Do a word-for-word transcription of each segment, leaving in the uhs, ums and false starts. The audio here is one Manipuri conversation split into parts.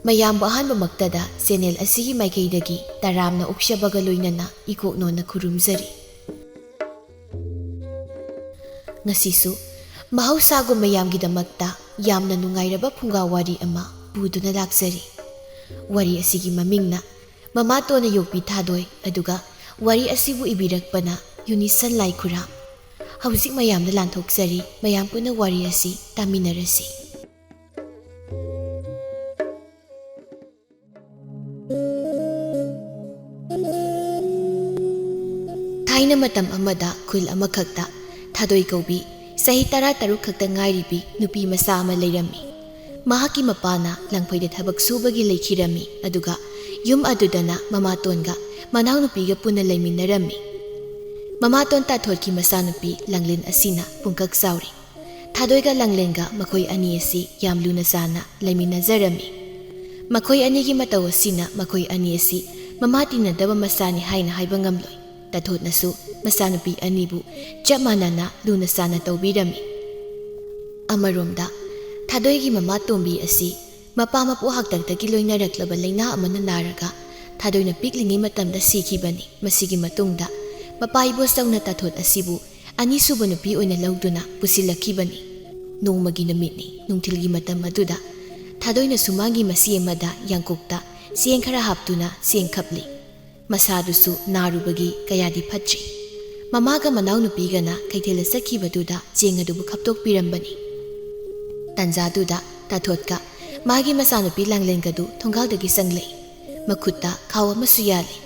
ꯃꯌꯥꯝꯕꯨ ꯑꯍꯥꯟꯕꯃꯛꯇꯗ ꯆꯦꯅꯦꯜ ꯑꯁꯤꯒꯤ ꯃꯥꯏꯀꯩꯗꯒꯤ ꯇꯔꯥꯝꯅ ꯑꯣꯛꯆꯕꯒ ꯂꯣꯏꯅꯅ ꯏꯀꯣꯛꯅꯣꯟꯅ ꯈꯨꯔꯨꯝꯖꯔꯤ꯫ ꯉꯁꯤꯁꯨ ꯃꯍꯧꯁꯥꯒꯨꯝ ꯃꯌꯥꯝꯒꯤꯗꯃꯛꯇ ꯌꯥꯝꯅ ꯅꯨꯡꯉꯥꯏꯔꯕ ꯐꯨꯡꯒꯥ ꯋꯥꯔꯤ ꯑꯃ ꯄꯨꯗꯨꯅ ꯂꯥꯛꯆꯔꯤ꯫ ꯋꯥꯔꯤ ꯑꯁꯤꯒꯤ ꯃꯃꯤꯡꯅ ꯃꯃꯥꯇꯣꯟꯅ ꯌꯣꯛꯄꯤ ꯊꯥꯗꯣꯏ, ꯑꯗꯨꯒ ꯋꯥꯔꯤ ꯑꯁꯤꯕꯨ ꯏꯕꯤꯔꯛꯄꯅ ꯌꯨꯅꯤꯁꯟ ꯂꯥꯏꯈꯨꯔꯥꯝ꯫ ꯍꯧꯖꯤꯛ ꯃꯌꯥꯝꯗ ꯂꯥꯟꯊꯣꯛꯆꯔꯤ, ꯃꯌꯥꯝ ꯄꯨꯟꯅ ꯋꯥꯔꯤ ꯑꯁꯤ ꯇꯥꯃꯤꯟꯅꯔꯁꯤ꯫ ꯊꯥꯏꯅ ꯃꯇꯝ ꯑꯃꯗ ꯈꯨꯜ ꯑꯃꯈꯛꯇ ꯊꯥꯗꯣꯏ ꯀꯧꯕꯤ ꯆꯍꯤ ꯇꯔꯥ ꯇꯔꯨꯛ ꯈꯛꯇ ꯉꯥꯏꯔꯤꯕꯤ ꯅꯨꯄꯤ ꯃꯆꯥ ꯑꯃ ꯂꯩꯔꯝꯃꯤ꯫ ꯃꯍꯥꯛꯀꯤ ꯃꯄꯥꯅ ꯂꯪꯐꯩꯗ ꯊꯕꯛ ꯁꯨꯕꯒꯤ ꯂꯩꯈꯤꯔꯝꯃꯤ, ꯑꯗꯨꯒ ꯌꯨꯝ ꯑꯗꯨꯗꯅ ꯃꯃꯥꯇꯣꯟꯒ ꯃꯅꯥꯎꯅꯨꯄꯤꯒ ꯄꯨꯟꯅ ꯂꯩꯃꯤꯟꯅꯔꯝꯃꯤ꯫ ꯃꯃꯥꯇꯣꯟ ꯇꯥꯊꯣꯠꯀꯤ ꯃꯆꯥꯅꯨꯄꯤ ꯂꯥꯡꯂꯦꯟ ꯑꯁꯤꯅ ꯄꯨꯡꯀꯛ ꯆꯥꯎꯔꯤ꯫ ꯊꯥꯗꯣꯏꯒ ꯂꯥꯡꯂꯦꯟꯒ ꯃꯈꯣꯏ ꯑꯅꯤ ꯑꯁꯤ ꯌꯥꯝ ꯂꯨꯅ ꯆꯥꯟꯅ ꯂꯩꯃꯤꯟꯅꯖꯔꯝꯃꯤ꯫ ꯃꯈꯣꯏ ꯑꯅꯤꯒꯤ ꯃꯇꯧ ꯑꯁꯤꯅ ꯃꯈꯣꯏ ꯑꯅꯤ ꯑꯁꯤ ꯃꯃꯥ ꯇꯤꯟꯅꯗꯕ ꯃꯆꯥꯅꯤ ꯍꯥꯏꯅ ꯍꯥꯏꯕ ꯉꯝꯂꯣꯏ꯫ ꯇꯥꯊꯣꯠꯅꯁꯨ ꯃꯆꯥꯅꯨꯄꯤ ꯑꯅꯤꯕꯨ ꯆꯞ ꯃꯥꯟꯅꯅ ꯂꯨꯅ ꯆꯥꯟꯅ ꯇꯧꯕꯤꯔꯝꯃꯤ꯫ ꯑꯃꯔꯣꯝꯗ, ꯊꯥꯗꯣꯏꯒꯤ ꯃꯃꯥ ꯇꯣꯝꯕꯤ ꯑꯁꯤ ꯃꯄꯥ ꯃꯄꯨ ꯍꯥꯛꯇꯛꯇꯒꯤ ꯂꯣꯏꯅꯔꯛꯂꯕ ꯂꯩꯅꯥ ꯑꯃꯅ ꯅꯥꯔꯒ ꯊꯥꯗꯣꯏꯅ ꯄꯤꯛꯂꯤꯉꯩ ꯃꯇꯝꯗ ꯁꯤꯈꯤꯕꯅꯤ꯫ ꯃꯁꯤꯒꯤ ꯃꯇꯨꯡꯗ ꯃꯄꯥ ꯏꯕꯣꯆꯧꯅ ꯇꯥꯊꯣꯠ ꯑꯁꯤꯕꯨ ꯑꯅꯤꯁꯨꯕ ꯅꯨꯄꯤ ꯑꯣꯏꯅ ꯂꯧꯗꯨꯅ ꯄꯨꯁꯤꯜꯂꯛꯈꯤꯕꯅꯤ꯫ ꯅꯣꯡꯃꯒꯤ ꯅꯨꯃꯤꯠꯅꯤ꯫ ꯅꯨꯡꯊꯤꯜꯒꯤ ꯃꯇꯝ ꯑꯗꯨꯗ ꯊꯥꯗꯣꯏꯅ ꯁꯨꯃꯥꯡꯒꯤ ꯃꯆꯤ ꯑꯃꯗ ꯌꯥꯡꯀꯣꯛꯇ ꯆꯦꯡ ꯈꯔ ꯍꯥꯞꯇꯨꯅ ꯆꯦꯡ ꯈꯞꯂꯤ꯫ ꯃꯁꯥꯗꯨꯁꯨ ꯅꯥꯔꯨꯕꯒꯤ ꯀꯌꯥꯗꯤ ꯐꯠꯇ꯭ꯔꯤ꯫ ꯃꯃꯥꯒ ꯃꯅꯥꯎꯅꯨꯄꯤꯒꯅ ꯀꯩꯊꯦꯜꯗ ꯆꯠꯈꯤꯕꯗꯨꯗ ꯆꯦꯡ ꯑꯗꯨꯕꯨ ꯈꯞꯇꯣꯛꯄꯤꯔꯝꯕꯅꯤ꯫ ꯇꯟꯖꯥꯗꯨꯗ ꯇꯥꯊꯣꯠꯀ ꯃꯥꯒꯤ ꯃꯆꯥꯅꯨꯄꯤ ꯂꯥꯡꯂꯦꯟꯒꯗꯨ ꯊꯣꯡꯒꯥꯜꯗꯒꯤ ꯆꯪꯂꯛꯏ꯫ ꯃꯈꯨꯠꯇ ꯈꯥꯎ ꯑꯃꯁꯨ ꯌꯥꯜꯂꯤ꯫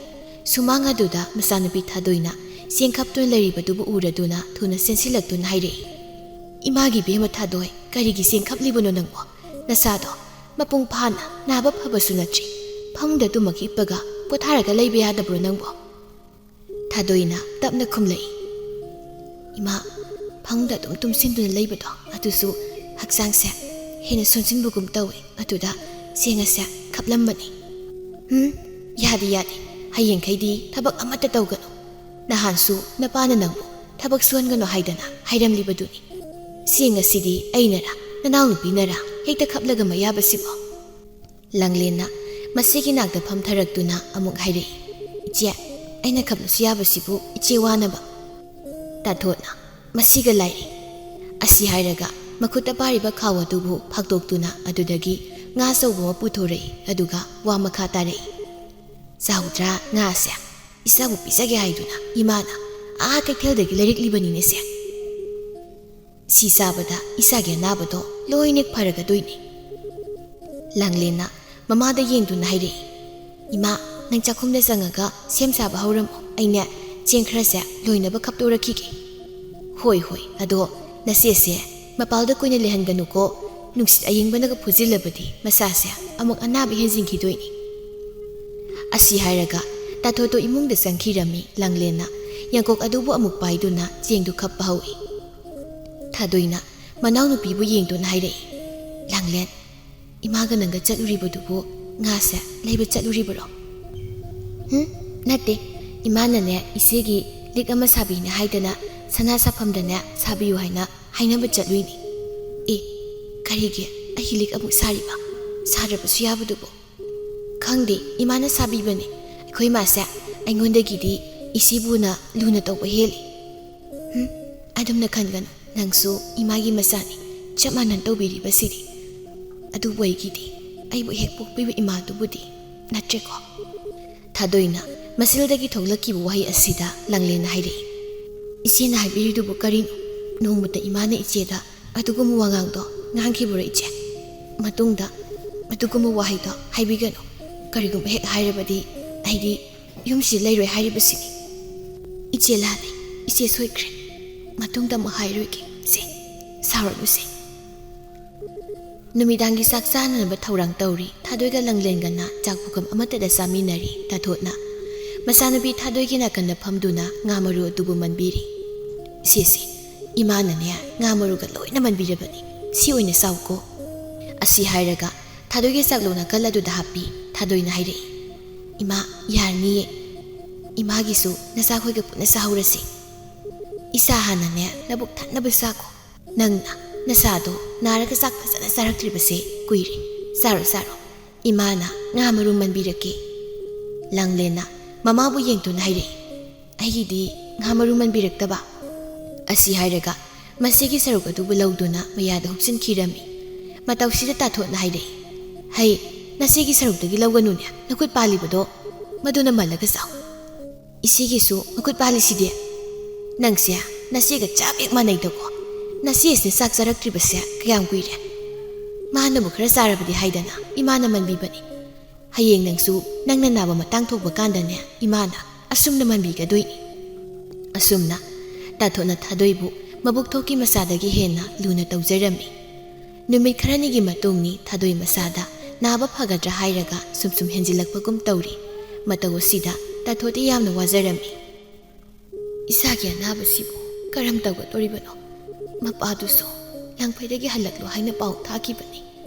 ꯁꯨꯃꯥꯡ ꯑꯗꯨꯗ ꯃꯆꯥꯅꯨꯄꯤ ꯊꯥꯗꯣꯏꯅ ꯆꯦꯡ ꯈꯞꯇꯨꯅ ꯂꯩꯔꯤꯕꯗꯨꯕꯨ ꯎꯔꯗꯨꯅ ꯊꯨꯅ ꯆꯦꯟꯁꯤꯜꯂꯛꯇꯨꯅ ꯍꯥꯏꯔꯛꯏ, "ꯏꯃꯥꯒꯤ ꯏꯕꯦꯝꯃ ꯊꯥꯗꯣꯏ, ꯀꯔꯤꯒꯤ ꯆꯦꯡ ꯈꯞꯂꯤꯕꯅꯣ ꯅꯪꯕꯣ? ꯅꯁꯥꯗꯣ ꯃꯄꯨꯡ ꯐꯥꯅ ꯅꯥꯕ ꯐꯕꯁꯨ ꯅꯠꯇ꯭ꯔꯤ꯫ ꯐꯃꯨꯡꯗ ꯑꯗꯨꯃꯛ ꯍꯤꯞꯄꯒ ꯄꯣꯊꯥꯔꯒ ꯂꯩꯕ ꯌꯥꯗꯕ꯭ꯔꯣ ꯅꯪꯕꯣ?" ꯊꯥꯗꯣꯏꯅ ꯇꯞꯅ ꯈꯨꯝꯂꯛꯏ, "ꯏꯃꯥ, ꯐꯃꯨꯡꯗ ꯑꯗꯨꯝ ꯇꯨꯝꯁꯤꯟꯗꯨꯅ ꯂꯩꯕꯗꯣ, ꯑꯗꯨꯁꯨ ꯍꯛꯆꯥꯡꯁꯦ ꯍꯦꯟꯅ ꯁꯣꯟꯖꯤꯟꯕꯒꯨꯝ ꯇꯧꯏ꯫ ꯑꯗꯨꯗ ꯆꯦꯡ ꯑꯁꯦ ꯈꯞꯂꯝꯕꯅꯤ꯫" "ꯎꯝ, ꯌꯥꯗꯦ, ꯌꯥꯗꯦ꯫ ꯍꯌꯦꯡꯈꯩꯗꯤ ꯊꯕꯛ ꯑꯃꯠꯇ ꯇꯧꯒꯅꯨ꯫ ꯅꯍꯥꯟꯁꯨ ꯅꯄꯥꯅ ꯅꯪꯕꯨ ꯊꯕꯛ ꯁꯨꯍꯟꯒꯅꯨ ꯍꯥꯏꯗꯅ ꯍꯥꯏꯔꯝꯂꯤꯕꯗꯨꯅꯤ꯫ ꯆꯦꯡ ꯑꯁꯤꯗꯤ ꯑꯩꯅꯔꯥ, ꯅꯅꯥꯎꯅꯨꯄꯤꯅꯔꯥ ꯍꯦꯛꯇ ꯈꯞꯂꯒ ꯃꯌꯥꯕꯁꯤꯕꯣ?" ꯂꯥꯡꯂꯦꯟꯅ ꯃꯁꯤꯒꯤ ꯅꯥꯛꯇ ꯐꯝꯊꯔꯛꯇꯨꯅ ꯑꯃꯨꯛ ꯍꯥꯏꯔꯛꯏ, "ꯏꯆꯦ, ꯑꯩꯅ ꯈꯞꯂꯁꯨ ꯌꯥꯕꯁꯤꯕꯨ ꯏꯆꯦ ꯋꯥꯅꯕ?" ꯇꯥꯊꯣꯠꯅ, "ꯃꯁꯤꯒ ꯂꯥꯏꯔꯤ꯫ ꯑꯁꯤ ꯍꯥꯏꯔꯒ ꯃꯈꯨꯠꯇ ꯄꯥꯏꯔꯤꯕ ꯈꯥꯎ ꯑꯗꯨꯕꯨ ꯐꯥꯛꯇꯣꯛꯇꯨꯅ ꯑꯗꯨꯗꯒꯤ ꯉꯥ ꯑꯆꯧꯕ ꯑꯃ ꯄꯨꯊꯣꯔꯛꯏ, ꯑꯗꯨꯒ ꯋꯥ ꯃꯈꯥ ꯇꯥꯔꯛꯏ, "ꯆꯥꯎꯗ꯭ꯔꯥ ꯉꯥꯁꯦ? ꯏꯆꯥꯕꯨ ꯄꯤꯖꯒꯦ ꯍꯥꯏꯗꯨꯅ ꯏꯃꯥꯅ ꯑꯥ ꯀꯩꯊꯦꯜꯗꯒꯤ ꯂꯩꯔꯛꯂꯤꯕꯅꯤꯅꯦꯁꯦ꯫ ꯁꯤ ꯆꯥꯕꯗ ꯏꯆꯥꯒꯤ ꯑꯅꯥꯕꯗꯣ ꯂꯣꯏꯅ ꯐꯔꯒꯗꯣꯏꯅꯤ꯫" ꯂꯥꯡꯂꯦꯟꯅ ꯃꯃꯥꯗ ꯌꯦꯡꯗꯨꯅ ꯍꯥꯏꯔꯛꯏ, "ꯏꯃꯥ, ꯅꯪ ꯆꯥꯛꯈꯨꯝꯗ ꯆꯪꯉꯒ ꯁꯦꯝ ꯁꯥꯕ ꯍꯧꯔꯝꯃꯣ, ꯑꯩꯅꯦ ꯆꯦꯡ ꯈꯔꯁꯦ ꯂꯣꯏꯅꯕ ꯈꯞꯇꯣꯔꯛꯈꯤꯒꯦ꯫" "ꯍꯣꯏ, ꯍꯣꯏ, ꯑꯗꯣ ꯅꯆꯦꯁꯦ ꯃꯄꯥꯜꯗ ꯀꯨꯏꯅ ꯂꯩꯍꯟꯒꯅꯨꯀꯣ, ꯅꯨꯡꯁꯤꯠ ꯑꯌꯤꯡꯕꯅꯒ ꯐꯨꯖꯤꯜꯂꯕꯗꯤ ꯃꯁꯥꯁꯦ ꯑꯃꯨꯛ ꯑꯅꯥꯕ ꯍꯦꯟꯖꯤꯟꯈꯤꯗꯣꯏꯅꯤ꯫" ꯑꯁꯤ ꯍꯥꯏꯔꯒ ꯇꯥꯊꯣꯠꯇꯣ ꯏꯃꯨꯡꯗ ꯆꯪꯈꯤꯔꯝꯃꯤ꯫ ꯂꯥꯡꯂꯦꯟꯅ ꯌꯥꯡꯀꯣꯛ ꯑꯗꯨꯕꯨ ꯑꯃꯨꯛ ꯄꯥꯏꯗꯨꯅ ꯆꯦꯡꯗꯨ ꯈꯞꯄ ꯍꯧꯏ꯫ ꯊꯥꯗꯣꯏꯅ ꯃꯅꯥꯎꯅꯨꯄꯤꯕꯨ ꯌꯦꯡꯗꯨꯅ ꯍꯥꯏꯔꯛꯏ, "ꯂꯥꯡꯂꯦꯟ, ꯏꯃꯥꯒ ꯅꯪꯒ ꯆꯠꯂꯨꯔꯤꯕꯗꯨꯕꯨ ꯉꯥꯁꯦ ꯂꯩꯕ ꯆꯠꯂꯨꯔꯤꯕꯔꯣ?" "ꯍꯨꯝ, ꯅꯠꯇꯦ꯫ ꯏꯃꯥꯅꯅꯦ ꯏꯆꯦꯒꯤ ꯂꯤꯛ ꯑꯃ ꯁꯥꯕꯤꯅꯦ ꯍꯥꯏꯗꯅ ꯁꯅꯥ ꯁꯥꯐꯝꯗꯅꯦ ꯁꯥꯕꯤꯌꯨ ꯍꯥꯏꯅ ꯍꯥꯏꯅꯕ ꯆꯠꯂꯨꯏꯅꯤ꯫" "ꯑꯦ, ꯀꯔꯤꯒꯤ ꯑꯩꯒꯤ ꯂꯤꯛ ꯑꯃꯨꯛ ꯁꯥꯔꯤꯕ? ꯁꯥꯗ꯭ꯔꯕꯁꯨ ꯌꯥꯕꯗꯨꯕꯨ?" "ꯈꯪꯗꯦ, ꯏꯃꯥꯅ ꯁꯥꯕꯤꯕꯅꯦ꯫ ꯑꯩꯈꯣꯏ ꯃꯥꯁꯦ ꯑꯩꯉꯣꯟꯗꯒꯤꯗꯤ ꯏꯆꯦꯕꯨꯅ ꯂꯨꯅ ꯇꯧꯕ ꯍꯦꯜꯂꯤ꯫" "ꯍꯨꯝ, ꯑꯗꯨꯝꯅ ꯈꯟꯒꯅꯨ꯫ ꯅꯪꯁꯨ ꯏꯃꯥꯒꯤ ꯃꯆꯥꯅꯤ, ꯆꯞ ꯃꯥꯟꯅꯅ ꯇꯧꯕꯤꯔꯤꯕꯁꯤꯗꯤ꯫ ꯑꯗꯨꯕꯨ ꯑꯩꯒꯤꯗꯤ ꯑꯩꯕꯨ ꯍꯦꯛ ꯄꯣꯛꯄꯤꯕ ꯏꯃꯥꯗꯨꯕꯨꯗꯤ ꯅꯠꯇ꯭ꯔꯦꯀꯣ?" ꯊꯥꯗꯣꯏꯅ ꯃꯁꯤꯜꯗꯒꯤ ꯊꯣꯛꯂꯛꯈꯤꯕ ꯋꯥꯍꯩ ꯑꯁꯤꯗ ꯂꯥꯡꯂꯦꯟꯅ ꯍꯥꯏꯔꯛꯏ, "ꯏꯆꯦꯅ ꯍꯥꯏꯕꯤꯔꯤꯗꯨꯕꯨ ꯀꯔꯤꯅꯣ? ꯅꯣꯡꯃꯇ ꯏꯃꯥꯅ ꯏꯆꯦꯗ ꯑꯗꯨꯒꯨꯝꯕ ꯋꯥꯉꯥꯡꯗꯣ ꯉꯥꯡꯈꯤꯕ꯭ꯔꯣ ꯏꯆꯦ? ꯃꯇꯨꯡꯗ ꯑꯗꯨꯒꯨꯝꯕ ꯋꯥꯍꯩꯗꯣ ꯍꯥꯏꯕꯤꯒꯅꯨ꯫ ꯀꯔꯤꯒꯨꯝꯕ ꯍꯦꯛ ꯍꯥꯏꯔꯕꯗꯤ ꯑꯩꯗꯤ ꯌꯨꯝꯁꯤꯗ ꯂꯩꯔꯣꯏ ꯍꯥꯏꯔꯤꯕꯁꯤꯅꯤ꯫" "ꯏꯆꯦ ꯂꯥꯜꯂꯦ, ꯏꯆꯦ ꯁꯣꯏꯈ꯭ꯔꯦ꯫ ꯃꯇꯨꯡꯗ ꯑꯃꯨꯛ ꯍꯥꯏꯔꯣꯏꯒꯦ ꯁꯦ, ꯁꯥꯎꯔꯅꯨꯁꯦ꯫" ꯅꯨꯃꯤꯗꯥꯡꯒꯤ ꯆꯥꯛ ꯆꯥꯅꯅꯕ ꯊꯧꯔꯥꯡ ꯇꯧꯔꯤ꯫ ꯊꯥꯗꯣꯏꯒ ꯂꯥꯡꯂꯦꯟꯒꯅ ꯆꯥꯛ ꯄꯨꯈꯝ ꯑꯃꯠꯇꯗ ꯆꯥꯃꯤꯟꯅꯔꯤ꯫ ꯇꯥꯊꯣꯠꯅ ꯃꯆꯥꯅꯨꯄꯤ ꯊꯥꯗꯣꯏꯒꯤ ꯅꯥꯀꯟꯗ ꯐꯝꯗꯨꯅ ꯉꯥ ꯃꯔꯨ ꯑꯗꯨꯕꯨ ꯃꯟꯕꯤꯔꯤ꯫ "ꯁꯦ ꯁꯦ, ꯏꯃꯥꯅꯅꯦ ꯉꯥ ꯃꯔꯨꯒ ꯂꯣꯏꯅ ꯃꯟꯕꯤꯔꯕꯅꯤ꯫ ꯁꯤ ꯑꯣꯏꯅ ꯆꯥꯎꯀꯣ꯫" ꯑꯁꯤ ꯍꯥꯏꯔꯒ ꯊꯥꯗꯣꯏꯒꯤ ꯆꯥꯛꯂꯣꯛ ꯅꯥꯀꯜ ꯑꯗꯨꯗ ꯍꯥꯞꯄꯤ꯫ ꯊꯥꯗꯣꯏꯅ ꯍꯥꯏꯔꯛꯏ, "ꯏꯃꯥ, ꯌꯥꯔꯅꯤꯌꯦ꯫ ꯏꯃꯥꯒꯤꯁꯨ ꯅꯆꯥꯈꯣꯏꯒ ꯄꯨꯟꯅ ꯆꯥꯍꯧꯔꯁꯤ꯫ ꯏꯆꯥ ꯍꯥꯟꯅꯅꯦ ꯅꯕꯨꯛ ꯊꯟꯅꯕ ꯆꯥꯈꯣ꯫ ꯅꯪꯅ ꯅꯁꯥꯗꯣ ꯅꯥꯔꯒ ꯆꯥꯛ ꯐꯖꯅ ꯆꯥꯔꯛꯇ꯭ꯔꯤꯕꯁꯦ ꯀꯨꯏꯔꯦ꯫ ꯆꯥꯔꯣ, ꯆꯥꯔꯣ꯫ "ꯏꯃꯥꯅ ꯉꯥ ꯃꯔꯨꯝ ꯃꯟꯕꯤꯔꯛꯀꯦ꯫" ꯂꯥꯡꯂꯦꯟꯅ ꯃꯃꯥꯕꯨ ꯌꯦꯡꯗꯨꯅ ꯍꯥꯏꯔꯛꯏ꯫ "ꯑꯩꯒꯤꯗꯤ ꯉꯥ ꯃꯔꯨꯝ ꯃꯟꯕꯤꯔꯛꯇꯕ?" ꯑꯁꯤ ꯍꯥꯏꯔꯒ ꯃꯁꯤꯒꯤ ꯁꯔꯨꯛ ꯑꯗꯨꯕꯨ ꯂꯧꯗꯨꯅ ꯃꯌꯥꯗ ꯍꯨꯛꯆꯤꯟꯈꯤꯔꯝꯃꯤ꯫ ꯃꯇꯧꯁꯤꯗ ꯇꯥꯊꯣꯠꯅ ꯍꯥꯏꯔꯛꯏ, "ꯍꯩ, ꯅꯁꯤꯒꯤ ꯁꯔꯨꯛꯇꯒꯤ ꯂꯧꯒꯅꯨꯅꯦ, ꯅꯈꯨꯠ ꯄꯥꯜꯂꯤꯕꯗꯣ, ꯃꯗꯨꯅ ꯃꯜꯂꯒ ꯆꯥꯎ꯫ ꯏꯆꯦꯒꯤꯁꯨ ꯃꯈꯨꯠ ꯄꯥꯜꯂꯤꯁꯤꯗꯤ꯫ ꯅꯪꯁꯦ ꯅꯆꯦꯒ ꯆꯞ ꯍꯦꯛ ꯃꯥꯟꯅꯩꯗꯀꯣ꯫ ꯅꯆꯦꯁꯤꯅ ꯆꯥꯛ ꯆꯥꯔꯛꯇ꯭ꯔꯤꯕꯁꯦ ꯀꯌꯥꯝ ꯀꯨꯏꯔꯦ? ꯃꯥꯅꯕꯨ ꯈꯔ ꯆꯥꯔꯕꯗꯤ ꯍꯥꯏꯗꯅ ꯏꯃꯥꯅ ꯃꯟꯕꯤꯕꯅꯤ꯫ ꯍꯌꯦꯡ ꯅꯪꯁꯨ ꯅꯪꯅ ꯅꯥꯕ ꯃꯇꯥꯡ ꯊꯣꯛꯄ ꯀꯥꯟꯗꯅꯦ ꯏꯃꯥꯅ ꯑꯁꯨꯝꯅ ꯃꯟꯕꯤꯒꯗꯣꯏꯅꯤ꯫" ꯑꯁꯨꯝꯅ ꯇꯥꯊꯣꯠꯅ ꯊꯥꯗꯣꯏꯕꯨ ꯃꯕꯨꯛ ꯊꯣꯛꯀꯤ ꯃꯆꯥꯗꯒꯤ ꯍꯦꯟꯅ ꯂꯨꯅ ꯇꯧꯖꯔꯝꯃꯤ꯫ ꯅꯨꯃꯤꯠ ꯈꯔꯅꯤꯒꯤ ꯃꯇꯨꯡꯅꯤ ꯊꯥꯗꯣꯏ ꯃꯆꯥꯗ ꯅꯥꯕ ꯐꯒꯗ꯭ꯔꯥ ꯍꯥꯏꯔꯒ ꯁꯨꯝ ꯁꯨꯝ ꯍꯦꯟꯖꯤꯜꯂꯛꯄꯒꯨꯝ ꯇꯧꯔꯤ꯫ ꯃꯇꯧ ꯑꯁꯤꯗ ꯇꯥꯊꯣꯠꯇꯤ ꯌꯥꯝꯅ ꯋꯥꯖꯔꯝꯃꯤ꯫ "ꯏꯆꯥꯒꯤ ꯑꯅꯥꯕꯁꯤꯕꯨ ꯀꯔꯝ ꯇꯧꯒꯗꯧꯔꯤꯕꯅꯣ? ꯃꯄꯥꯗꯨꯁꯨ ꯂꯪꯐꯩꯗꯒꯤ ꯍꯜꯂꯛꯂꯣ ꯍꯥꯏꯅ ꯄꯥꯎ ꯊꯥꯈꯤꯕꯅꯤ,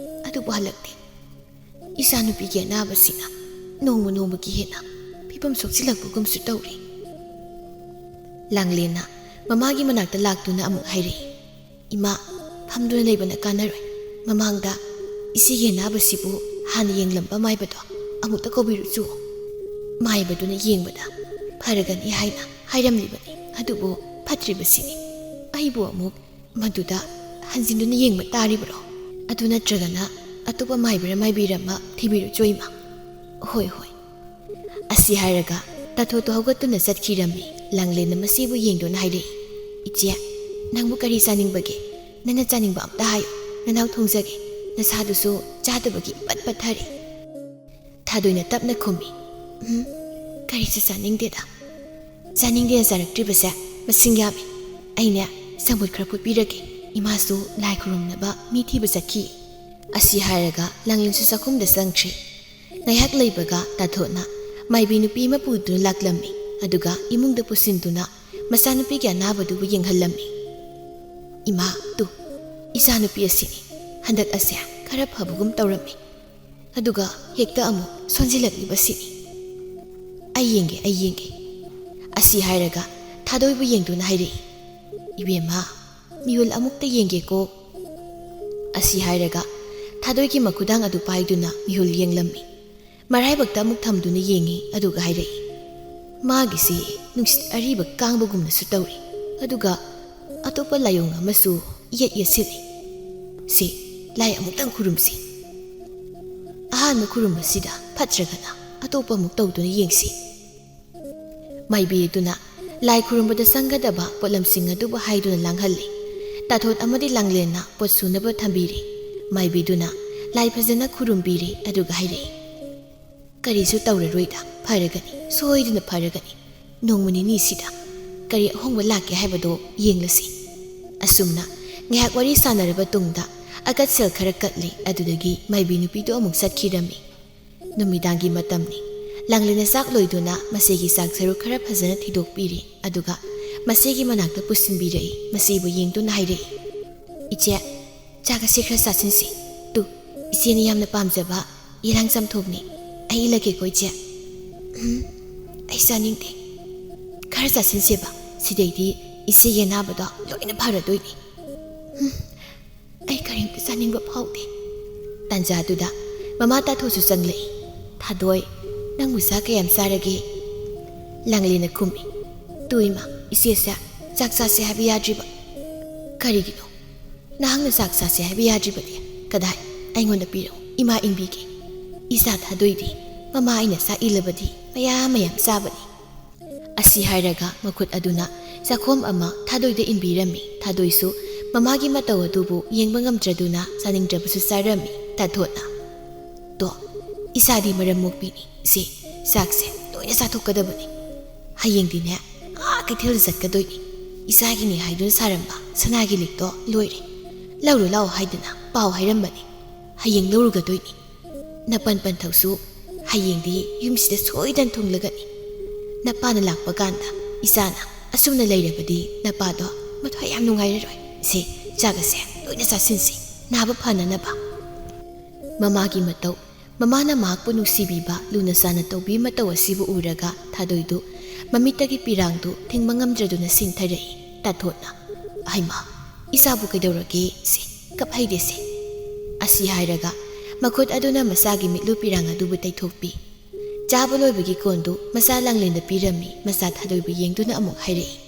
ꯑꯗꯨꯕꯨ ꯍꯜꯂꯛꯇꯦ꯫ ꯏꯆꯥꯅꯨꯄꯤꯒꯤ ꯑꯅꯥꯕꯁꯤꯅ ꯅꯣꯡꯃ ꯅꯣꯡꯃꯒꯤ ꯍꯦꯟꯅ ꯐꯤꯕꯝ ꯁꯣꯛꯆꯤꯜꯂꯛꯄꯒꯨꯝꯁꯨ ꯇꯧꯔꯤ꯫" ꯂꯥꯡꯂꯦꯟꯅ ꯃꯃꯥꯒꯤ ꯃꯅꯥꯛꯇ ꯂꯥꯛꯇꯨꯅ ꯑꯃꯨꯛ ꯍꯥꯏꯔꯛꯏ, "ꯏꯃꯥ, ꯐꯝꯗꯨꯅ ꯂꯩꯕꯅ ꯀꯥꯟꯅꯔꯣꯏ꯫ ꯃꯃꯥꯡꯗ ꯏꯆꯦꯒꯤ ꯑꯅꯥꯕꯁꯤꯕꯨ ꯍꯥꯟꯅ ꯌꯦꯡꯂꯝꯕ ꯃꯥꯏꯕꯗꯣ ꯑꯃꯨꯛꯇ ꯀꯧꯕꯤꯔꯨꯆꯨ꯫ ꯃꯥꯏꯕꯗꯨꯅ ꯌꯦꯡꯕꯗ ꯐꯔꯒꯅꯤ ꯍꯥꯏꯅ ꯍꯥꯏꯔꯝꯂꯤꯕꯅꯤ, ꯑꯗꯨꯕꯨ ꯐꯠꯇ꯭ꯔꯤꯕꯁꯤꯅꯤ꯫ ꯑꯩꯕꯨ ꯑꯃꯨꯛ ꯃꯗꯨꯗ ꯍꯟꯖꯤꯟꯗꯨꯅ ꯌꯦꯡꯕ ꯇꯥꯔꯤꯕ꯭ꯔꯣ? ꯑꯗꯨ ꯅꯠꯇ꯭ꯔꯒꯅ ꯑꯇꯣꯞꯄ ꯃꯥꯏꯕꯔ ꯃꯥꯏꯕꯤꯔ ꯑꯃ ꯊꯤꯕꯤꯔꯨꯆꯣ ꯏꯃꯥ꯫" "ꯍꯣꯏ, ꯍꯣꯏ꯫" ꯑꯁꯤ ꯍꯥꯏꯔꯒ ꯇꯥꯊꯣꯠꯇꯨ ꯍꯧꯒꯠꯇꯨꯅ ꯆꯠꯈꯤꯔꯝꯃꯤ꯫ ꯂꯥꯡꯂꯦꯟꯅ ꯃꯁꯤꯕꯨ ꯌꯦꯡꯗꯨꯅ ꯍꯥꯏꯔꯛꯏ, "ꯏꯆꯦ, ꯅꯪꯕꯨ ꯀꯔꯤ ꯆꯥꯅꯤꯡꯕꯒꯦ? ꯅꯪꯅ ꯆꯥꯅꯤꯡꯕ ꯑꯝꯇ ꯍꯥꯏꯌꯨ꯫ ꯅꯅꯥꯎ ꯊꯣꯡꯖꯒꯦ꯫ ꯅꯁꯥꯗꯨꯁꯨ ꯆꯥꯗꯕꯒꯤ ꯏꯄꯠ ꯄꯠꯊꯔꯦ꯫" ꯊꯥꯗꯣꯏꯅ ꯇꯞꯅ ꯈꯨꯝꯃꯤ, "ꯎꯝ, ꯀꯔꯤꯁꯨ ꯆꯥꯅꯤꯡꯗꯦꯗ꯫ ꯆꯥꯅꯤꯡꯗꯦꯅ ꯆꯥꯔꯛꯇ꯭ꯔꯤꯕꯁꯦ ꯃꯁꯤꯡ ꯌꯥꯝꯃꯤ꯫ ꯑꯩꯅꯦ, ꯆꯝꯐꯨꯠ ꯈꯔ ꯐꯨꯠꯄꯤꯔꯒꯦ꯫ ꯏꯃꯥꯁꯨ ꯂꯥꯏ ꯈꯨꯔꯨꯝꯅꯕ ꯃꯤ ꯊꯤꯕ ꯆꯠꯈꯤ꯫" ꯑꯁꯤ ꯍꯥꯏꯔꯒ ꯂꯥꯡꯂꯦꯟꯁꯨ ꯆꯥꯛꯈꯨꯝꯗ ꯆꯪꯈ꯭ꯔꯦ꯫ ꯉꯥꯏꯍꯥꯛ ꯂꯩꯕꯒ ꯇꯥꯊꯣꯠꯅ ꯃꯥꯏꯕꯤ ꯅꯨꯄꯤ ꯑꯃ ꯄꯨꯗꯨꯅ ꯂꯥꯛꯂꯝꯃꯤ, ꯑꯗꯨꯒ ꯏꯃꯨꯡꯗ ꯄꯨꯁꯤꯟꯗꯨꯅ ꯃꯆꯥꯅꯨꯄꯤꯒꯤ ꯑꯅꯥꯕꯗꯨꯕꯨ ꯌꯦꯡꯍꯜꯂꯝꯃꯤ꯫ "ꯏꯃꯥ, ꯇꯨ, ꯏꯆꯥꯅꯨꯄꯤ ꯑꯁꯤꯅꯤ꯫ ꯍꯟꯗꯛ ꯑꯁꯦ ꯈꯔ ꯐꯕꯒꯨꯝ ꯇꯧꯔꯝꯃꯤ, ꯑꯗꯨꯒ ꯍꯦꯛꯇ ꯑꯃꯨꯛ ꯁꯣꯟꯖꯤꯜꯂꯛꯂꯤꯕꯁꯤꯅꯤ꯫ ꯑꯩ ꯌꯦꯡꯒꯦ, ꯑꯩ ꯌꯦꯡꯒꯦ꯫" ꯑꯁꯤ ꯍꯥꯏꯔꯒ ꯊꯥꯗꯣꯏꯕꯨ ꯌꯦꯡꯗꯨꯅ ꯍꯥꯏꯔꯛꯏ, "ꯏꯕꯦꯝꯃ, ꯃꯤꯍꯨꯜ ꯑꯃꯨꯛꯇ ꯌꯦꯡꯒꯦꯀꯣ꯫" ꯑꯁꯤ ꯍꯥꯏꯔꯒ ꯊꯥꯗꯣꯏꯒꯤ ꯃꯈꯨꯗꯥꯡ ꯑꯗꯨ ꯄꯥꯏꯗꯨꯅ ꯃꯤꯍꯨꯜ ꯌꯦꯡꯂꯝꯃꯤ꯫ ꯃꯔꯥꯏꯕꯛꯇ ꯑꯃꯨꯛ ꯊꯝꯗꯨꯅ ꯌꯦꯡꯉꯤ, ꯑꯗꯨꯒ ꯍꯥꯏꯔꯛꯏ, "ꯃꯥꯒꯤꯁꯤ ꯅꯨꯡꯁꯤꯠ ꯑꯔꯤꯕ ꯀꯥꯡꯕꯒꯨꯝꯅꯁꯨ ꯇꯧꯔꯤ, ꯑꯗꯨꯒ ꯑꯇꯣꯞꯄ ꯂꯥꯏꯑꯣꯡ ꯑꯃꯁꯨ ꯏꯌꯦꯠ ꯌꯦꯠꯁꯤꯜꯂꯤ꯫ ꯁꯤ ꯂꯥꯏ ꯑꯃꯨꯛꯇꯪ ꯈꯨꯔꯨꯝꯁꯤ꯫ ꯑꯍꯥꯟꯕ ꯈꯨꯔꯨꯝꯕꯁꯤꯗ ꯐꯠꯇ꯭ꯔꯒꯅ ꯑꯇꯣꯞꯄ ꯑꯃꯨꯛ ꯇꯧꯗꯨꯅ ꯌꯦꯡꯁꯤ꯫" ꯃꯥꯏꯕꯤ ꯑꯗꯨꯅ ꯂꯥꯏ ꯈꯨꯔꯨꯝꯕꯗ ꯆꯪꯒꯗꯕ ꯄꯣꯠꯂꯝꯁꯤꯡ ꯑꯗꯨꯕꯨ ꯍꯥꯏꯗꯨꯅ ꯂꯥꯡꯍꯜꯂꯤ꯫ ꯇꯥꯊꯣꯠ ꯑꯃꯗꯤ ꯂꯥꯡꯂꯦꯟꯅ ꯄꯣꯠ ꯁꯨꯅꯕ ꯊꯝꯕꯤꯔꯤ꯫ ꯃꯥꯏꯕꯤꯗꯨꯅ ꯂꯥꯏ ꯐꯖꯅ ꯈꯨꯔꯨꯝꯕꯤꯔꯤ, ꯑꯗꯨꯒ ꯍꯥꯏꯔꯛꯏ, "ꯀꯔꯤꯁꯨ ꯇꯧꯔꯔꯣꯏꯗ, ꯐꯔꯒꯅꯤ, ꯁꯣꯏꯗꯅ ꯐꯔꯒꯅꯤ꯫ ꯅꯣꯡꯃ ꯅꯤꯅꯤꯁꯤꯗ ꯀꯔꯤ ꯑꯍꯣꯡꯕ ꯂꯥꯛꯀꯦ ꯍꯥꯏꯕꯗꯣ ꯌꯦꯡꯂꯁꯤ꯫" ꯑꯁꯨꯝꯅ ꯉꯥꯏꯍꯥꯛ ꯋꯥꯔꯤ ꯁꯥꯟꯅꯔꯕ ꯇꯨꯡꯗ ꯑꯀꯠꯁꯦꯜ ꯈꯔ ꯀꯠꯂꯤ, ꯑꯗꯨꯗꯒꯤ ꯃꯥꯏꯕꯤ ꯅꯨꯄꯤꯗꯨ ꯑꯃꯨꯛ ꯆꯠꯈꯤꯔꯝꯃꯤ꯫ ꯅꯨꯃꯤꯗꯥꯡꯒꯤ ꯃꯇꯝꯅꯤ꯫ ꯂꯥꯡꯂꯦꯟꯅ ꯆꯥꯛ ꯂꯣꯏꯗꯨꯅ ꯃꯁꯤꯒꯤ ꯆꯥꯛ ꯁꯔꯨꯛ ꯈꯔ ꯐꯖꯅ ꯊꯤꯗꯣꯛꯄꯤꯔꯤ, ꯑꯗꯨꯒ ꯃꯁꯤꯒꯤ ꯃꯅꯥꯛꯇ ꯄꯨꯁꯤꯟꯕꯤꯔꯛꯏ꯫ ꯃꯁꯤꯕꯨ ꯌꯦꯡꯗꯨꯅ ꯍꯥꯏꯔꯛꯏ, "ꯏꯆꯦ, ꯆꯥꯛ ꯑꯁꯤ ꯈꯔ ꯆꯥꯁꯤꯟꯁꯤ꯫ ꯇꯨ, ꯏꯆꯦꯅ ꯌꯥꯝꯅ ꯄꯥꯝꯖꯕ ꯌꯦꯂꯥꯡ ꯆꯝꯊꯣꯡꯅꯤ꯫ ꯑꯩ ꯏꯜꯂꯒꯦꯀꯣ, ꯏꯆꯦ꯫" "ꯎꯝ, ꯑꯩ ꯆꯥꯅꯤꯡꯗꯦ꯫ ꯈꯔ ꯆꯥꯁꯤꯟꯁꯦꯕ꯫ ꯁꯤꯗꯩꯗꯤ ꯏꯆꯦꯒꯤ ꯑꯅꯥꯕꯗꯣ ꯂꯣꯏꯅ ꯐꯔꯗꯣꯏꯅꯤ꯫" "ꯎꯝ, ꯑꯩ ꯀꯔꯤꯝꯇ ꯆꯥꯅꯤꯡꯕ ꯐꯥꯎꯗꯦ꯫" ꯇꯥꯟꯖꯥꯗꯨꯗ ꯃꯃꯥ ꯇꯥꯊꯣꯠꯁꯨ ꯆꯪꯂꯛꯏ꯫ "ꯊꯥꯗꯣꯏ, ꯅꯪꯕꯨ ꯆꯥ ꯀꯌꯥꯝ ꯆꯥꯔꯒꯦ?" ꯂꯥꯡꯂꯦꯟꯅ ꯈꯨꯝꯃꯤ, "ꯇꯨ ꯏꯃꯥ, ꯏꯆꯦꯁꯦ ꯆꯥꯛ ꯆꯥꯁꯦ ꯍꯥꯏꯕ ꯌꯥꯗ꯭ꯔꯤꯕ꯫" "ꯀꯔꯤꯒꯤꯅꯣ? ꯅꯍꯥꯛꯅ ꯆꯥꯛ ꯆꯥꯁꯦ ꯍꯥꯏꯕ ꯌꯥꯗ꯭ꯔꯤꯕꯗꯤ ꯀꯗꯥꯏ? ꯑꯩꯉꯣꯟꯗ ꯄꯤꯔꯛꯎ, ꯏꯃꯥ ꯏꯟꯕꯤꯒꯦ꯫ ꯏꯆꯥ ꯊꯥꯗꯣꯏꯗꯤ ꯃꯃꯥ ꯑꯩꯅ ꯆꯥꯛ ꯏꯜꯂꯕꯗꯤ ꯃꯌꯥꯝ ꯃꯌꯥꯝ ꯆꯥꯕꯅꯤ꯫" ꯑꯁꯤ ꯍꯥꯏꯔꯒ ꯃꯈꯨꯠ ꯑꯗꯨꯅ ꯆꯥꯛꯈꯣꯝ ꯑꯃ ꯊꯥꯗꯣꯏꯗ ꯏꯟꯕꯤꯔꯝꯃꯤ꯫ ꯊꯥꯗꯣꯏꯁꯨ ꯃꯃꯥꯒꯤ ꯃꯇꯧ ꯑꯗꯨꯕꯨ ꯌꯦꯡꯕ ꯉꯝꯗ꯭ꯔꯗꯨꯅ ꯆꯥꯅꯤꯡꯗ꯭ꯔꯕꯁꯨ ꯆꯥꯔꯝꯃꯤ꯫ ꯇꯥꯊꯣꯠꯅ, "ꯇꯣ, ꯏꯆꯥꯗꯤ ꯃꯔꯝ ꯃꯣꯛꯄꯤꯅꯤ꯫ ꯁꯤ ꯆꯥꯛꯁꯦ ꯂꯣꯏꯅ ꯆꯥꯊꯣꯛꯀꯗꯕꯅꯤ꯫ ꯍꯌꯦꯡꯗꯤꯅꯦ, ꯑꯥ ꯀꯩꯊꯦꯜꯗ ꯆꯠꯀꯗꯣꯏꯅꯤ꯫ ꯏꯆꯥꯒꯤꯅꯤ ꯍꯥꯏꯗꯨꯅ ꯁꯥꯔꯝꯕ ꯁꯅꯥꯒꯤ ꯂꯤꯛꯇꯣ ꯂꯣꯏꯔꯦ꯫ ꯂꯧꯔꯨ ꯂꯥꯛꯑꯣ ꯍꯥꯏꯗꯨꯅ ꯄꯥꯎ ꯍꯥꯏꯔꯝꯕꯅꯤ꯫ ꯍꯌꯦꯡ ꯂꯧꯔꯨꯒꯗꯣꯏꯅꯤ꯫ ꯅꯄꯟ ꯄꯟꯊꯧꯁꯨ ꯍꯌꯦꯡꯗꯤ ꯌꯨꯝꯁꯤꯗ ꯁꯣꯏꯗꯅ ꯊꯨꯡꯂꯒꯅꯤ꯫ ꯅꯄꯥꯅ ꯂꯥꯛꯄ ꯀꯥꯟꯗ ꯏꯆꯥꯅ ꯑꯁꯨꯝꯅ ꯂꯩꯔꯕꯗꯤ ꯅꯄꯥꯗꯣ ꯃꯊ꯭ꯋꯥꯏ ꯌꯥꯝ ꯅꯨꯡꯉꯥꯏꯔꯔꯣꯏ꯫ ꯁꯦ, ꯆꯥꯛ ꯑꯁꯦ ꯂꯣꯏꯅ ꯆꯥꯁꯤꯟꯁꯤ, ꯅꯥꯕ ꯐꯅꯅꯕ꯫" ꯃꯃꯥꯒꯤ ꯃꯇꯧ, ꯃꯃꯥꯅ ꯃꯍꯥꯛꯄꯨ ꯅꯨꯡꯁꯤꯕꯤꯕ, ꯂꯨꯅ ꯆꯥꯟꯅ ꯇꯧꯕꯤ ꯃꯇꯧ ꯑꯁꯤꯕꯨ ꯎꯔꯒ ꯊꯥꯗꯣꯏꯗꯨ ꯃꯃꯤꯠꯇꯒꯤ ꯄꯤꯔꯥꯡꯗꯨ ꯊꯤꯡꯕ ꯉꯝꯗ꯭ꯔꯗꯨꯅ ꯁꯤꯡꯊꯔꯛꯏ꯫ ꯇꯥꯊꯣꯠꯅ, "ꯍꯩꯃꯥ, ꯏꯆꯥꯕꯨ ꯀꯩꯗꯧꯔꯒꯦ? ꯁꯦ, ꯀꯞ ꯍꯩꯗꯦꯁꯦ꯫" ꯑꯁꯤ ꯍꯥꯏꯔꯒ ꯃꯈꯨꯠ ꯑꯗꯨꯅ ꯃꯆꯥꯒꯤ ꯃꯤꯠꯂꯨ ꯄꯤꯔꯥꯡ ꯑꯗꯨꯕꯨ ꯇꯩꯊꯣꯛꯄꯤ꯫ ꯆꯥꯕ ꯂꯣꯏꯕꯒꯤ ꯀꯣꯟꯗꯨ ꯃꯆꯥ ꯂꯥꯡꯂꯦꯟꯗ ꯄꯤꯔꯝꯃꯤ꯫ ꯃꯆꯥ ꯊꯥꯗꯣꯏꯕꯨ ꯌꯦꯡꯗꯨꯅ ꯑꯃꯨꯛ ꯍꯥꯏꯔꯛꯏ,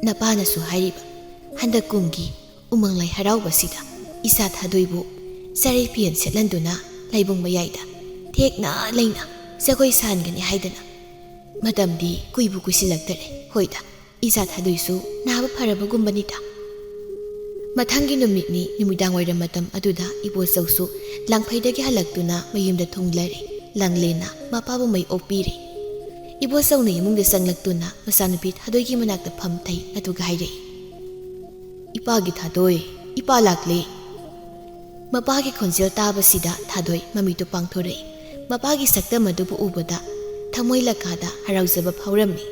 "ꯅꯄꯥꯅꯁꯨ ꯍꯥꯏꯔꯤꯕ, ꯍꯟꯗꯛ ꯀꯨꯝꯒꯤ ꯎꯃꯪ ꯂꯥꯏ ꯍꯔꯥꯎꯕꯁꯤꯗ ꯏꯆꯥ ꯊꯥꯗꯣꯏꯕꯨ ꯆꯔꯩ ꯐꯤꯌꯦꯟ ꯁꯦꯠꯍꯟꯗꯨꯅ ꯂꯥꯏꯕꯨꯡ ꯃꯌꯥꯏꯗ ꯊꯦꯛꯅ ꯂꯩꯅ ꯖꯒꯣꯏ ꯁꯥꯍꯟꯒꯅꯤ ꯍꯥꯏꯗꯅ꯫ ꯃꯇꯝꯗꯤ ꯀꯨꯏꯕꯨ ꯀꯨꯏꯁꯤꯜꯂꯛꯇꯔꯦ꯫ ꯍꯣꯏꯗ, ꯏꯆꯥ ꯊꯥꯗꯣꯏꯁꯨ ꯅꯥꯕ ꯐꯔꯕꯒꯨꯝꯕꯅꯤꯗ"꯫ ꯃꯊꯪꯒꯤ ꯅꯨꯃꯤꯠꯅꯤ, ꯅꯨꯃꯤꯗꯥꯡ ꯋꯥꯏꯔꯝ ꯃꯇꯝ ꯑꯗꯨꯗ ꯏꯕꯣꯆꯧꯁꯨ ꯂꯥꯡꯐꯩꯗꯒꯤ ꯍꯜꯂꯛꯇꯨꯅ ꯃꯌꯨꯝꯗ ꯊꯨꯡꯂꯔꯦ꯫ ꯂꯥꯡꯂꯦꯟꯅ ꯃꯄꯥꯕꯨ ꯃꯩ ꯑꯣꯛꯄꯤꯔꯦ꯫ ꯏꯕꯣꯆꯧꯅ ꯏꯃꯨꯡꯗ ꯆꯪꯂꯛꯇꯨꯅ ꯃꯆꯥꯅꯨꯄꯤ ꯊꯥꯗꯣꯏꯒꯤ ꯃꯅꯥꯛꯇ ꯐꯝꯊꯩ, ꯑꯗꯨꯒ ꯍꯥꯏꯔꯛꯏ, "ꯏꯄꯥꯒꯤ ꯊꯥꯗꯣꯏ, ꯏꯄꯥ ꯂꯥꯛꯂꯦ"꯫ ꯃꯄꯥꯒꯤ ꯈꯣꯟꯖꯦꯜ ꯇꯥꯕꯁꯤꯗ ꯊꯥꯗꯣꯏ ꯃꯃꯤꯠꯇꯨ ꯄꯥꯡꯊꯣꯔꯛꯏ꯫ ꯃꯄꯥꯒꯤ ꯁꯛꯇꯝ ꯑꯗꯨꯕꯨ ꯎꯕꯗ ꯊꯃꯣꯏ ꯂꯀꯥꯗ ꯍꯔꯥꯎꯖꯕ ꯐꯥꯎꯔꯝꯃꯤ꯫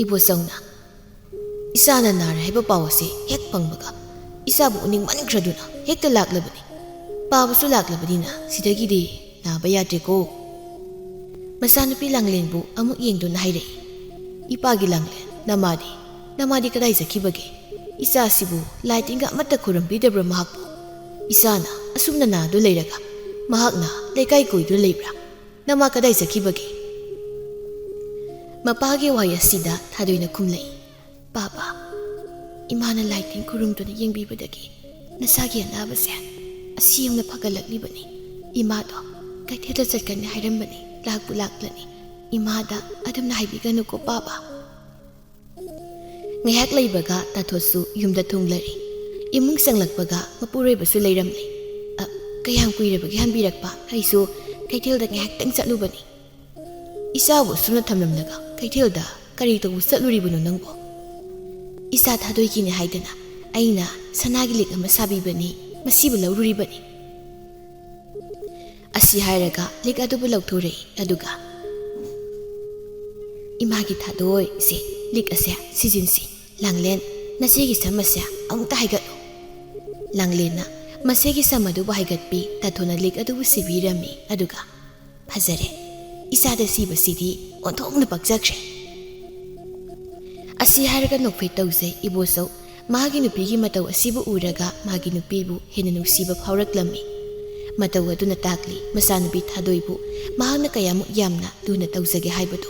ꯏꯕꯣꯆꯧꯅ, "ꯏꯆꯥꯅ ꯅꯥꯔꯦ ꯍꯥꯏꯕ ꯄꯥꯎ ꯑꯁꯤ ꯍꯦꯛ ꯐꯪꯕꯒ ꯏꯆꯥꯕꯨ ꯎꯅꯤꯡꯃꯟꯈ꯭ꯔꯗꯨꯅ ꯍꯦꯛꯇ ꯂꯥꯛꯂꯕꯅꯤ꯫ ꯄꯥꯕꯁꯨ ꯂꯥꯛꯂꯕꯅꯤꯅ ꯁꯤꯗꯒꯤꯗꯤ ꯅꯥꯕ ꯌꯥꯗ꯭ꯔꯦꯀꯣ"꯫ ꯃꯆꯥꯅꯨꯄꯤ ꯂꯥꯡꯂꯦꯟꯕꯨ ꯑꯃꯨꯛ ꯌꯦꯡꯗꯨꯅ ꯍꯥꯏꯔꯛꯏ, "ꯏꯄꯥꯒꯤ ꯂꯥꯡꯂꯦꯟ, ꯅꯃꯥꯗꯤ, ꯅꯃꯥꯗꯤ ꯀꯗꯥꯏ ꯆꯠꯈꯤꯕꯒꯦ? ꯏꯆꯥꯁꯤꯕꯨ ꯂꯥꯏ ꯇꯤꯟꯒ ꯑꯃꯠꯇ ꯈꯨꯔꯨꯝꯕꯤꯗꯕ꯭ꯔꯥ ꯃꯍꯥꯛꯄꯨ? ꯏꯆꯥꯅ ꯑꯁꯨꯝꯅ ꯅꯥꯗꯨꯅ ꯂꯩꯔꯒ ꯃꯍꯥꯛꯅ ꯂꯩꯀꯥꯏ ꯀꯣꯏꯗꯨꯅ ꯂꯩꯕ꯭ꯔꯥ? ꯅꯃꯥ ꯀꯗꯥꯏ ꯆꯠꯈꯤꯕꯒꯦ?" ꯃꯄꯥꯒꯤ ꯋꯥꯍꯩ ꯑꯁꯤꯗ ꯊꯥꯗꯣꯏꯅ ꯈꯨꯝꯂꯛꯏ, "ꯄꯥꯕ, ꯏꯃꯥꯅ ꯂꯥꯏ ꯇꯤꯟ ꯈꯨꯔꯨꯝꯗꯨꯅ ꯌꯦꯡꯕꯤꯕꯗꯒꯤ ꯅꯁꯥꯒꯤ ꯑꯅꯥꯕꯁꯦ ꯑꯁꯤ ꯌꯧꯅ ꯐꯒꯠꯂꯛꯂꯤꯕꯅꯤ꯫ ꯏꯃꯥꯗꯣ ꯀꯩꯊꯦꯜꯗ ꯆꯠꯀꯅꯤ ꯍꯥꯏꯔꯝꯕꯅꯤ, ꯂꯥꯛꯄꯨ ꯂꯥꯛꯂꯅꯤ꯫ ꯏꯃꯥꯗ ꯑꯗꯨꯝꯅ ꯍꯥꯏꯕꯤꯒꯅꯨꯀꯣ ꯄꯥꯕ"꯫ ꯉꯥꯏꯍꯥꯛ ꯂꯩꯕꯒ ꯇꯥꯊꯣꯠꯁꯨ ꯌꯨꯝꯗ ꯊꯨꯡꯂꯔꯦ꯫ ꯏꯃꯨꯡ ꯆꯪꯂꯛꯄꯒ ꯃꯄꯨꯔꯣꯏꯕꯁꯨ ꯂꯩꯔꯝꯂꯦ꯫ "ꯑ, ꯀꯌꯥꯝ ꯀꯨꯏꯔꯕꯒꯦ ꯍꯟꯕꯤꯔꯛꯄ? ꯑꯩꯁꯨ ꯀꯩꯊꯦꯜꯗ ꯉꯥꯏꯍꯥꯛꯇꯪ ꯆꯠꯂꯨꯕꯅꯤ"꯫ "ꯏꯆꯥꯕꯨ ꯑꯁꯨꯝꯅ ꯊꯝꯂꯝꯂꯒ ꯀꯩꯊꯦꯜꯗ ꯀꯔꯤ ꯇꯧꯕ ꯆꯠꯂꯨꯔꯤꯕꯅꯣ ꯅꯪꯕꯣ?" "ꯏꯆꯥ ꯊꯥꯗꯣꯏꯒꯤꯅꯤ ꯍꯥꯏꯗꯅ ꯑꯩꯅ ꯁꯅꯥꯒꯤ ꯂꯤꯛ ꯑꯃ ꯁꯥꯕꯤꯕꯅꯤ, ꯃꯁꯤꯕꯨ ꯂꯧꯔꯨꯔꯤꯕꯅꯤ"꯫ ꯑꯁꯤ ꯍꯥꯏꯔꯒ ꯂꯤꯛ ꯑꯗꯨꯕꯨ ꯂꯧꯊꯣꯔꯛꯏ, ꯑꯗꯨꯒ, "ꯏꯃꯥꯒꯤ ꯊꯥꯗꯣꯏ, ꯁꯦ, ꯂꯤꯛ ꯑꯁꯦ ꯁꯤꯖꯤꯟꯁꯤ꯫ ꯂꯥꯡꯂꯦꯟ, ꯅꯆꯦꯒꯤ ꯁꯝ ꯑꯁꯦ ꯑꯃꯨꯛꯇ ꯍꯥꯏꯒꯠꯂꯨ"꯫ ꯂꯥꯡꯂꯦꯟꯅ ꯃꯆꯦꯒꯤ ꯁꯝ ꯑꯗꯨꯕꯨ ꯍꯥꯏꯒꯠꯄꯤ, ꯇꯥꯊꯣꯅ ꯂꯤꯛ ꯑꯗꯨꯕꯨ ꯁꯤꯕꯤꯔꯝꯃꯤ, ꯑꯗꯨꯒ, "ꯐꯖꯔꯦ, ꯏꯆꯥꯗ ꯁꯤꯕꯁꯤꯗꯤ ꯑꯣꯟꯊꯣꯛꯅ ꯄꯛꯆꯈ꯭ꯔꯦ"꯫ ꯑꯁꯤ ꯍꯥꯏꯔꯒ ꯅꯣꯛꯐꯦꯠ ꯇꯧꯖꯩ ꯏꯕꯣꯆꯧ꯫ ꯃꯍꯥꯛꯀꯤ ꯅꯨꯄꯤꯒꯤ ꯃꯇꯧ ꯑꯁꯤꯕꯨ ꯎꯔꯒ ꯃꯥꯒꯤ ꯅꯨꯄꯤꯕꯨ ꯍꯦꯟꯅ ꯅꯨꯡꯁꯤꯕ ꯐꯥꯎꯔꯛꯂꯝꯃꯤ꯫ ꯃꯇꯧ ꯑꯗꯨꯅ ꯇꯥꯛꯂꯤ ꯃꯆꯥꯅꯨꯄꯤ ꯊꯥꯗꯣꯏꯕꯨ ꯃꯍꯥꯛꯅ ꯀꯌꯥꯃꯨꯛ ꯌꯥꯝꯅ ꯂꯨꯅ ꯇꯧꯖꯒꯦ ꯍꯥꯏꯕꯗꯨ꯫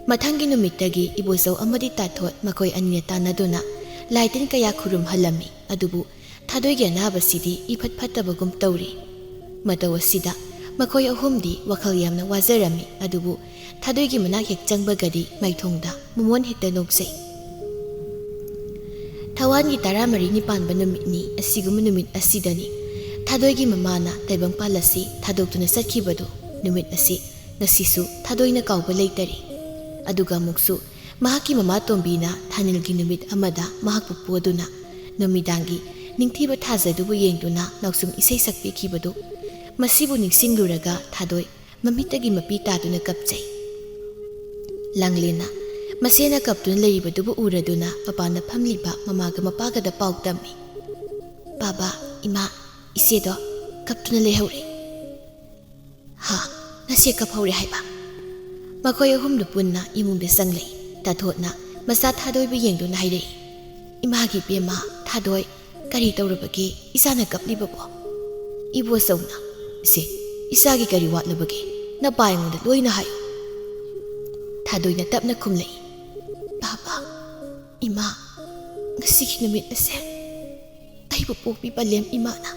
ꯃꯊꯪꯒꯤ ꯅꯨꯃꯤꯠꯇꯒꯤ ꯏꯕꯣꯆꯧ ꯑꯃꯗꯤ ꯇꯥꯊꯣꯠ ꯃꯈꯣꯏ ꯑꯅꯤꯅ ꯇꯥꯟꯅꯗꯨꯅ ꯂꯥꯏ ꯇꯤꯟ ꯀꯌꯥ ꯈꯨꯔꯨꯝꯍꯜꯂꯝꯃꯤ꯫ ꯑꯗꯨꯕꯨ ꯊꯥꯗꯣꯏꯒꯤ ꯑꯅꯥꯕꯁꯤꯗꯤ ꯏꯐꯠ ꯐꯠꯇꯕꯒꯨꯝ ꯇꯧꯔꯤ꯫ ꯃꯇꯧ ꯑꯁꯤꯗ ꯃꯈꯣꯏ ꯑꯍꯨꯝꯗꯤ ꯋꯥꯈꯜ ꯌꯥꯝꯅ ꯋꯥꯖꯔꯝꯃꯤ꯫ ꯑꯗꯨꯕꯨ ꯊꯥꯗꯣꯏꯒꯤ ꯃꯅꯥꯛ ꯍꯦꯛ ꯆꯪꯕꯒꯗꯤ ꯃꯥꯏꯊꯣꯡꯗ ꯃꯃꯣꯟ ꯍꯦꯛꯇ ꯅꯣꯛꯆꯩ꯫ ꯊꯋꯥꯟꯒꯤ ꯇꯔꯥꯃꯔꯤꯅꯤ ꯄꯥꯟꯕ ꯅꯨꯃꯤꯠꯅꯤ꯫ ꯑꯁꯤꯒꯨꯝꯕ ꯅꯨꯃꯤꯠ ꯑꯁꯤꯗꯅꯤ ꯊꯥꯗꯣꯏꯒꯤ ꯃꯃꯥꯅ ꯇꯥꯏꯕꯪꯄꯥꯜ ꯑꯁꯤ ꯊꯥꯗꯣꯛꯇꯨꯅ ꯆꯠꯈꯤꯕꯗꯨ꯫ ꯅꯨꯃꯤꯠ ꯑꯁꯤ ꯉꯁꯤꯁꯨ ꯊꯥꯗꯣꯏꯅ ꯀꯥꯎꯕ ꯂꯩꯇꯔꯤ꯫ ꯑꯗꯨꯒ ꯑꯃꯨꯛꯁꯨ ꯃꯍꯥꯛꯀꯤ ꯃꯃꯥ ꯇꯣꯝꯕꯤꯅ ꯊꯥꯅꯤꯜꯒꯤ ꯅꯨꯃꯤꯠ ꯑꯃꯗ ꯃꯍꯥꯛꯄꯨ ꯄꯣꯗꯨꯅ ꯅꯨꯃꯤꯗꯥꯡꯒꯤ ꯅꯤꯡꯊꯤꯕ ꯊꯥꯖꯗꯨꯕꯨ ꯌꯦꯡꯗꯨꯅ ꯅꯥꯎꯁꯨꯝ ꯏꯁꯩ ꯁꯛꯄꯤꯈꯤꯕꯗꯨ꯫ ꯃꯁꯤꯕꯨ ꯅꯤꯡꯁꯤꯡꯂꯨꯔꯒ ꯊꯥꯗꯣꯏ ꯃꯃꯤꯠꯇꯒꯤ ꯃꯄꯤ ꯇꯥꯗꯨꯅ ꯀꯞꯆꯩ꯫ ꯂꯥꯡꯂꯦꯟꯅ ꯃꯁꯦꯅ ꯀꯞꯇꯨꯅ ꯂꯩꯔꯤꯕꯗꯨꯕꯨ ꯎꯔꯗꯨꯅ ꯃꯄꯥꯟꯗ ꯐꯝꯂꯤꯕ ꯃꯃꯥꯒ ꯃꯄꯥꯒꯗ ꯄꯥꯎ ꯇꯝꯃꯤ꯫ "ꯕꯥꯕꯥ, ꯏꯃꯥ, ꯏꯆꯦꯗꯣ ꯀꯞꯇꯨꯅ ꯂꯩꯍꯧꯔꯦ꯫" "ꯍꯥ? ꯅꯆꯦ ꯀꯞꯍꯧꯔꯦ ꯍꯥꯏꯕ?" ꯃꯈꯣꯏ ꯑꯍꯨꯝꯗꯨ ꯄꯨꯟꯅ ꯏꯃꯨꯡꯗ ꯆꯪꯂꯛꯏ꯫ ꯇꯥꯊꯣꯠꯅ ꯃꯆꯥ ꯊꯥꯗꯣꯏꯕꯨ ꯌꯦꯡꯗꯨꯅ ꯍꯥꯏꯔꯛꯏ, "ꯏꯃꯥꯒꯤ ꯏꯕꯦꯝꯃ, ꯊꯥꯗꯣꯏ, ꯀꯔꯤ ꯇꯧꯔꯕꯒꯦ ꯏꯆꯥꯅ ꯀꯞꯂꯤꯕꯕꯣ?" ꯏꯕꯣꯆꯧꯅ, "ꯏꯆꯦ, ꯏꯆꯥꯒꯤ ꯀꯔꯤ ꯋꯥꯠꯂꯕꯒꯦ? ꯅꯄꯥ ꯑꯩꯉꯣꯟꯗ ꯂꯣꯏꯅ ꯍꯥꯏꯌꯨ꯫" ꯊꯥꯗꯣꯏꯅ ꯇꯞꯅ ꯈꯨꯝꯂꯛꯏ, "ꯕꯥꯕꯥ, ꯏꯃꯥ, ꯉꯁꯤꯒꯤ ꯅꯨꯃꯤꯠ ꯑꯁꯦ ꯑꯩꯕꯨ ꯄꯣꯛꯄꯤ ꯄꯂꯦꯝ ꯏꯃꯥꯅ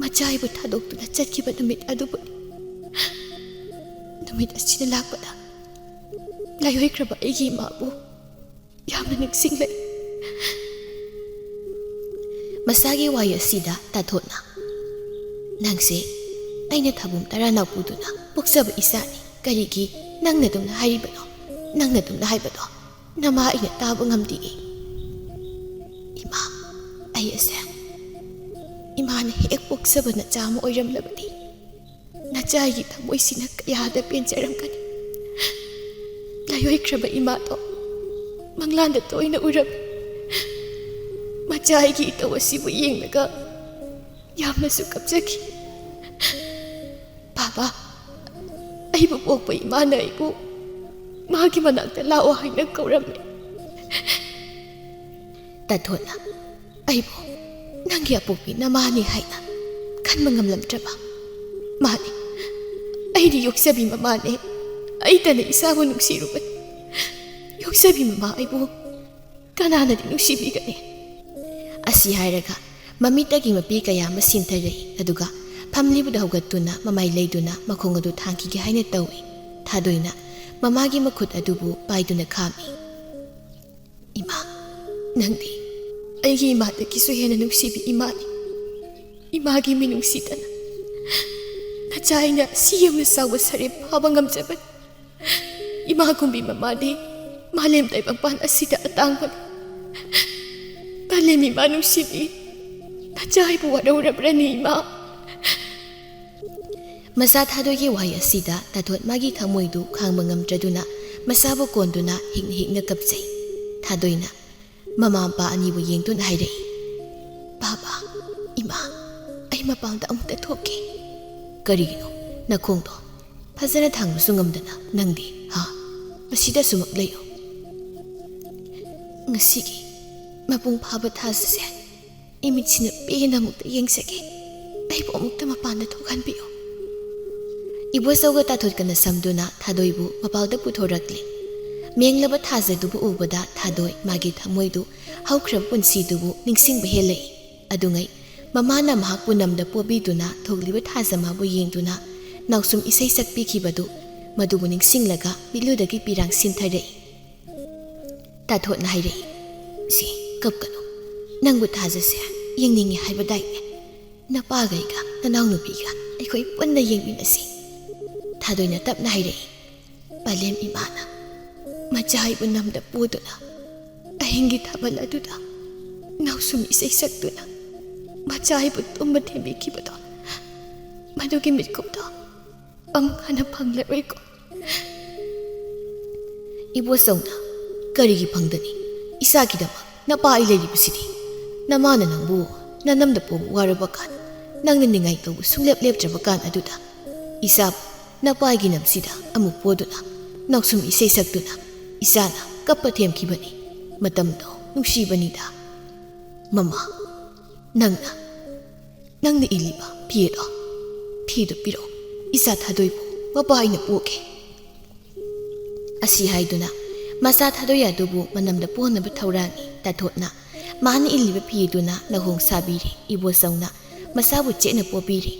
ꯃꯆꯥ ꯑꯩꯕꯨ ꯊꯥꯗꯣꯛꯇꯨꯅ ꯆꯠꯈꯤꯕ ꯅꯨꯃꯤꯠ ꯑꯗꯨꯕꯨꯅꯤ꯫ ꯅꯨꯃꯤꯠ ꯑꯁꯤꯅ ꯂꯥꯛꯄꯗ ꯂꯥꯏꯑꯣꯏꯈ꯭ꯔꯕ ꯑꯩꯒꯤ ꯏꯃꯥꯕꯨ ꯌꯥꯝꯅ ꯅꯤꯡꯁꯤꯡꯂꯛꯏ꯫" ꯃꯁꯥꯒꯤ ꯋꯥꯍꯩ ꯑꯁꯤꯗ ꯇꯥꯊꯣꯠꯅ, "ꯅꯪꯁꯦ ꯑꯩꯅ ꯊꯥꯕꯨꯝ ꯇꯔꯥ ꯅꯥꯎꯄꯨꯗꯨꯅ ꯄꯣꯛꯆꯕ ꯏꯆꯥꯅꯤ꯫ ꯀꯔꯤꯒꯤ ꯅꯪꯅ ꯑꯗꯨꯝꯅ ꯍꯥꯏꯔꯤꯕꯅꯣ? ꯅꯪꯅ ꯑꯗꯨꯝꯅ ꯍꯥꯏꯕꯗꯣ ꯅꯃꯥ ꯑꯩꯅ ꯇꯥꯕ ꯉꯝꯗꯦ꯫" "ꯏꯃꯥ, ꯑꯩ ꯑꯁꯦ ꯏꯃꯥꯅ ꯍꯦꯛ ꯄꯣꯛꯆꯕ ꯅꯆꯥ ꯑꯃ ꯑꯣꯏꯔꯝꯂꯕꯗꯤ ꯅꯆꯥꯒꯤ ꯊꯃꯣꯏꯁꯤꯅ ꯀꯌꯥꯗ ꯄꯦꯟꯖꯔꯝꯒꯅꯤ꯫ ꯂꯥꯏꯑꯣꯏꯈ꯭ꯔꯕ ꯏꯃꯥꯗꯣ ꯃꯪꯂꯥꯟꯗ ꯇꯣꯏꯅ ꯎꯔꯝꯃꯤ꯫ ꯃꯆꯥ ꯑꯩꯒꯤ ꯏꯇꯧ ꯑꯁꯤꯕꯨ ꯌꯦꯡꯂꯒ ꯌꯥꯝꯅꯁꯨ ꯀꯞꯆꯈꯤ꯫ ꯕꯥꯕꯥ, ꯑꯩꯕꯨ ꯄꯣꯛꯄ ꯏꯃꯥꯅ ꯑꯩꯕꯨ ꯃꯥꯒꯤ ꯃꯅꯥꯛꯇ ꯂꯥꯛꯑꯣ ꯍꯥꯏꯅ ꯀꯧꯔꯝꯃꯤ꯫ ꯇꯥꯊꯣꯠꯅ ꯑꯩꯕꯨ ꯅꯪꯒꯤ ꯑꯄꯣꯛꯄꯤ ꯅꯃꯥꯅꯤ ꯍꯥꯏꯅ ꯈꯟꯕ ꯉꯝꯂꯝꯗ꯭ꯔꯕ? ꯃꯥꯅꯤ, ꯑꯩꯗꯤ ꯌꯣꯛꯆꯕꯤ ꯃꯃꯥꯅꯦ꯫ ꯑꯩꯇꯅ ꯏꯆꯥꯕꯨ ꯅꯨꯡꯁꯤꯔꯨꯕꯅꯤ꯫ ꯌꯣꯛꯆꯕꯤ ꯃꯃꯥ ꯑꯩꯕꯨ ꯀꯅꯥꯅꯗꯤ ꯅꯨꯡꯁꯤꯕꯤꯒꯅꯤ? ꯑꯁꯤ ꯍꯥꯏꯔꯒ ꯃꯃꯤꯠꯇꯒꯤ ꯃꯄꯤ ꯀꯌꯥ ꯑꯃ ꯁꯤꯟꯊꯔꯛꯏ꯫ ꯑꯗꯨꯒ ꯐꯝꯂꯤꯕꯗ ꯍꯧꯒꯠꯇꯨꯅ ꯃꯃꯥꯏ ꯂꯩꯗꯨꯅ ꯃꯈꯣꯡ ꯑꯗꯨ ꯊꯥꯡꯈꯤꯒꯦ ꯍꯥꯏꯅ ꯇꯧꯏ꯫ ꯊꯥꯗꯣꯏꯅ ꯃꯃꯥꯒꯤ ꯃꯈꯨꯠ ꯑꯗꯨꯕꯨ ꯄꯥꯏꯗꯨꯅ ꯈꯥꯝꯃꯤ꯫ "ꯏꯃꯥ, ꯅꯪꯗꯤ ꯑꯩꯒꯤ ꯏꯃꯥꯗꯒꯤꯁꯨ ꯍꯦꯟꯅ ꯅꯨꯡꯁꯤꯕꯤ ꯏꯃꯥꯅꯤ꯫ ꯏꯃꯥꯒꯤ ꯃꯤꯅꯨꯡꯁꯤꯗꯅ ꯅꯆꯥ ꯑꯩꯅ ꯁꯤ ꯌꯧꯅ ꯆꯥꯎꯕ ꯁꯔꯦꯞ ꯐꯥꯕ ꯉꯝꯖꯕꯅꯤ꯫ ꯏꯃꯥꯒꯨꯝꯕꯤ ꯃꯃꯥꯗꯤ ꯃꯥꯂꯦꯝ ꯇꯥꯏꯕꯪꯄꯥꯟ ꯑꯁꯤꯗ ꯑꯇꯥꯡꯕꯅꯤ꯫ ꯃꯥꯂꯦꯝ ꯏꯃꯥ ꯅꯨꯡꯁꯤꯕꯤ, ꯅꯆꯥ ꯑꯩꯕꯨ ꯋꯥꯔꯧꯔꯕ꯭ꯔꯅꯤ ꯏꯃꯥ?" ꯃꯆꯥ ꯊꯥꯗꯣꯏꯒꯤ ꯋꯥꯍꯩ ꯑꯁꯤꯗ ꯇꯥꯊꯣꯠ ꯃꯥꯒꯤ ꯊꯃꯣꯏꯗꯨ ꯈꯥꯡꯕ ꯉꯝꯗ꯭ꯔꯗꯨꯅ ꯃꯁꯥꯕꯨ ꯀꯣꯟꯗꯨꯅ ꯍꯤꯛꯅ ꯍꯤꯛꯅ ꯀꯞꯆꯩ꯫ ꯊꯥꯗꯣꯏꯅ ꯃꯃꯥ ꯃꯄꯥ ꯑꯅꯤꯕꯨ ꯌꯦꯡꯗꯨꯅ ꯍꯥꯏꯔꯛꯏ, "ꯕꯥꯕꯥ, ꯏꯃꯥ, ꯑꯩ ꯃꯄꯥꯟꯗ ꯑꯃꯨꯛꯇ ꯊꯣꯛꯀꯦ꯫" "ꯀꯔꯤꯒꯤꯅꯣ? ꯅꯈꯣꯡꯗꯣ ꯐꯖꯅ ꯊꯥꯡꯕꯁꯨ ꯉꯝꯗꯅ ꯅꯪꯗꯤ, ꯍꯥ? ꯃꯁꯤꯗ ꯁꯨꯃꯛ ꯂꯩꯌꯨ꯫ ꯉꯁꯤꯒꯤ ꯃꯄꯨꯡ ꯐꯥꯕ ꯊꯥꯖꯁꯦ ꯏꯃꯤꯠꯁꯤꯅ ꯄꯦꯟꯅ ꯑꯃꯨꯛꯇ ꯌꯦꯡꯖꯒꯦ꯫ ꯑꯩꯕꯨ ꯑꯃꯨꯛꯇ ꯃꯄꯥꯟꯗ ꯊꯣꯛꯍꯟꯕꯤꯌꯨ꯫" ꯏꯕꯣꯆꯧꯒ ꯇꯥꯊꯣꯠꯀꯅ ꯁꯝꯗꯨꯅ ꯊꯥꯗꯣꯏꯕꯨ ꯃꯄꯥꯜꯗ ꯄꯨꯊꯣꯔꯛꯂꯦ꯫ ꯃꯦꯡꯂꯕ ꯊꯥꯖꯗꯨꯕꯨ ꯎꯕꯗ ꯊꯥꯗꯣꯏ ꯃꯥꯒꯤ ꯊꯃꯣꯏꯗꯨ ꯍꯧꯈ꯭ꯔꯕ ꯄꯨꯟꯁꯤꯗꯨꯕꯨ ꯅꯤꯡꯁꯤꯡꯕ ꯍꯦꯜꯂꯛꯏ꯫ ꯑꯗꯨꯉꯩ ꯃꯃꯥꯅ ꯃꯍꯥꯛꯄꯨ ꯅꯝꯗ ꯄꯣꯕꯤꯗꯨꯅ ꯊꯣꯛꯂꯤꯕ ꯊꯥꯖ ꯃꯥꯕꯨ ꯌꯦꯡꯗꯨꯅ ꯅꯥꯎꯁꯨꯝ ꯏꯁꯩ ꯁꯛꯄꯤꯈꯤꯕꯗꯨ, ꯃꯗꯨꯕꯨ ꯅꯤꯡꯁꯤꯡꯂꯒ ꯃꯤꯠꯂꯨꯗꯒꯤ ꯄꯤꯔꯥꯡ ꯁꯤꯟꯊꯔꯛꯏ꯫ ꯇꯥꯊꯣꯠꯅ ꯍꯥꯏꯔꯛꯏ, "ꯁꯤ, ꯀꯞꯀꯅꯨ꯫ ꯅꯪꯕꯨ ꯊꯥꯖꯁꯦ ꯌꯦꯡꯅꯤꯡꯉꯤ ꯍꯥꯏꯕꯗꯥꯏꯅꯦ? ꯅꯄꯥꯒ ꯑꯩꯒ ꯅꯅꯥꯎꯅꯨꯄꯤꯒ ꯑꯩꯈꯣꯏ ꯄꯨꯟꯅ ꯌꯦꯡꯃꯤꯟꯅꯁꯤ꯫" ꯊꯥꯗꯣꯏꯅ ꯇꯞꯅ ꯍꯥꯏꯔꯛꯏ, "ꯄꯂꯦꯝ ꯏꯃꯥꯅ ꯃꯆꯥ ꯑꯩꯕꯨ ꯅꯝꯗ ꯄꯨꯗꯨꯅ ꯑꯍꯤꯡꯒꯤ ꯊꯥꯕꯜ ꯑꯗꯨꯗ ꯅꯥꯎꯁꯨꯝ ꯏꯁꯩ ꯁꯛꯇꯨꯅ ꯃꯆꯥ ꯑꯩꯕꯨ ꯇꯨꯝꯕ ꯊꯦꯝꯕꯤꯈꯤꯕꯗꯣ, ꯃꯗꯨꯒꯤ ꯃꯤꯠꯀꯨꯞꯇꯣ ꯑꯃꯨꯛ ꯍꯟꯅ ꯐꯪꯂꯔꯣꯏꯀꯣ꯫" ꯏꯕꯣꯆꯧꯅ, "ꯀꯔꯤꯒꯤ ꯐꯪꯗꯅꯤ? ꯏꯆꯥꯒꯤꯗꯃꯛ ꯅꯄꯥ ꯑꯩ ꯂꯩꯔꯤꯕꯁꯤꯗꯤ꯫ ꯅꯃꯥꯅ ꯅꯪꯕꯨ ꯅꯅꯝꯗ ꯄꯣꯕ ꯋꯥꯔꯕ ꯀꯥꯟ ꯅꯪꯅ ꯅꯤꯡꯉꯥꯏ ꯇꯧꯕ ꯁꯨꯡꯂꯦꯞ ꯂꯦꯞꯇ꯭ꯔꯕ ꯀꯥꯟ ꯑꯗꯨꯗ ꯏꯆꯥꯕꯨ ꯅꯄꯥꯒꯤ ꯅꯝꯁꯤꯗ ꯑꯃꯨꯛ ꯄꯣꯗꯨꯅ ꯅꯥꯎꯁꯨꯝ ꯏꯁꯩ ꯁꯛꯇꯨꯅ ꯏꯆꯥꯅ ꯀꯞꯄ ꯊꯦꯝꯈꯤꯕꯅꯤ꯫ ꯃꯇꯝꯗꯣ ꯅꯨꯡꯁꯤꯕꯅꯤꯗ꯫ "ꯃꯃꯥ, ꯅꯪꯅ, ꯅꯪꯅ ꯏꯜꯂꯤꯕ ꯐꯤ ꯑꯗꯣ, ꯐꯤꯗꯣ ꯄꯤꯔꯛꯑꯣ꯫ ꯏꯆꯥ ꯊꯥꯗꯣꯏꯕꯨ ꯃꯄꯥ ꯑꯩꯅ ꯄꯣꯛꯀꯦ꯫" ꯑꯁꯤ ꯍꯥꯏꯗꯨꯅ ꯃꯆꯥ ꯊꯥꯗꯣꯏ ꯑꯗꯨꯕꯨ ꯃꯅꯝꯗ ꯄꯣꯟꯅꯕ ꯊꯧꯔꯥꯡꯉꯤ ꯇꯥꯊꯣꯠꯅ꯫ ꯃꯥꯅ ꯏꯜꯂꯤꯕ ꯐꯤ ꯑꯗꯨꯅ ꯅꯥꯍꯣꯡ ꯁꯥꯕꯤꯔꯦ꯫ ꯏꯕꯣꯆꯧꯅ ꯃꯆꯥꯕꯨ ꯆꯦꯠꯅ ꯄꯣꯕꯤꯔꯦ꯫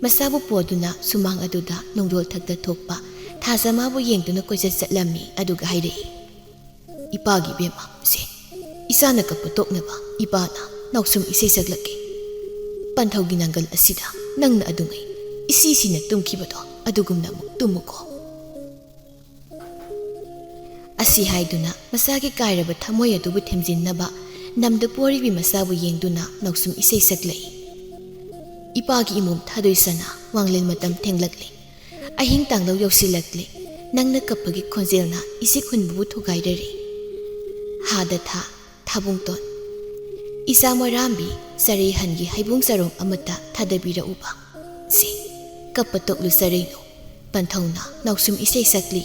ꯃꯆꯥꯕꯨ ꯄꯣꯗꯨꯅ ꯁꯨꯃꯥꯡ ꯑꯗꯨꯗ ꯅꯣꯡꯗꯣꯜ ꯊꯛꯇ ꯊꯣꯛꯄ ꯊꯥꯖꯃꯥꯕꯨ ꯌꯦꯡꯗꯨꯅ ꯀꯣꯏꯆꯠ ꯆꯠꯂꯝꯃꯤ꯫ ꯑꯗꯨꯒ ꯍꯥꯏꯔꯛꯏ, "ꯏꯄꯥꯒꯤ ꯏꯕꯦꯝꯃ, ꯁꯦ, ꯏꯆꯥꯅ ꯀꯞꯄ ꯇꯣꯛꯅꯕ ꯏꯄꯥꯅ ꯅꯥꯎꯁꯨꯝ ꯏꯁꯩ ꯁꯛꯂꯛꯀꯦ꯫ ꯄꯟꯊꯧꯒꯤ ꯅꯥꯡꯒꯜ ꯑꯁꯤꯗ ꯅꯪꯅ ꯑꯗꯨꯉꯩ ꯏꯁꯤ ꯁꯤꯅ ꯇꯨꯝꯈꯤꯕꯗꯣ ꯑꯗꯨꯒꯨꯝꯅ ꯑꯃꯨꯛ ꯇꯨꯝꯃꯨꯀꯣ꯫" ꯑꯁꯤ ꯍꯥꯏꯗꯨꯅ ꯃꯆꯥꯒꯤ ꯀꯥꯏꯔꯕ ꯊꯃꯣꯏ ꯑꯗꯨꯕꯨ ꯊꯦꯝꯖꯤꯟꯅꯕ ꯅꯝꯗ ꯄꯣꯔꯤꯕꯤ ꯃꯆꯥꯕꯨ ꯌꯦꯡꯗꯨꯅ ꯅꯥꯎꯁꯨꯝ ꯏꯁꯩ ꯁꯛꯂꯛꯏ꯫ ꯏꯄꯥꯒꯤ ꯏꯃꯣꯝ ꯊꯥꯗꯣꯏ ꯁꯅꯥ ꯋꯥꯡꯂꯦꯟ ꯃꯇꯝ ꯊꯦꯡꯂꯛꯂꯦ꯫ ꯑꯍꯤꯡ ꯇꯥꯡꯂꯧ ꯌꯧꯁꯤꯜꯂꯛꯂꯦ꯫ ꯅꯪꯅ ꯀꯞꯄꯒꯤ ꯈꯣꯟꯖꯦꯜꯅ ꯏꯁꯤꯛ ꯍꯨꯟꯕꯕꯨ ꯊꯨꯒꯥꯏꯔꯔꯦ꯫ ꯍꯥꯗ ꯊꯥ, ꯊꯥꯕꯨꯡꯇꯣꯟ, ꯏꯆꯥ ꯃꯣꯏꯔꯥꯝꯕꯤ, ꯆꯔꯩꯍꯟꯒꯤ ꯍꯩꯕꯨꯡ ꯆꯔꯣꯡ ꯑꯃꯠꯇ ꯊꯥꯗꯕꯤꯔꯛꯎꯕ꯫ ꯁꯤ, ꯀꯞꯄ ꯇꯣꯛꯂꯨ ꯆꯔꯩꯅꯨ꯫ ꯄꯟꯊꯧꯅ ꯅꯥꯎꯁꯨꯝ ꯏꯁꯩ ꯁꯛꯂꯤ꯫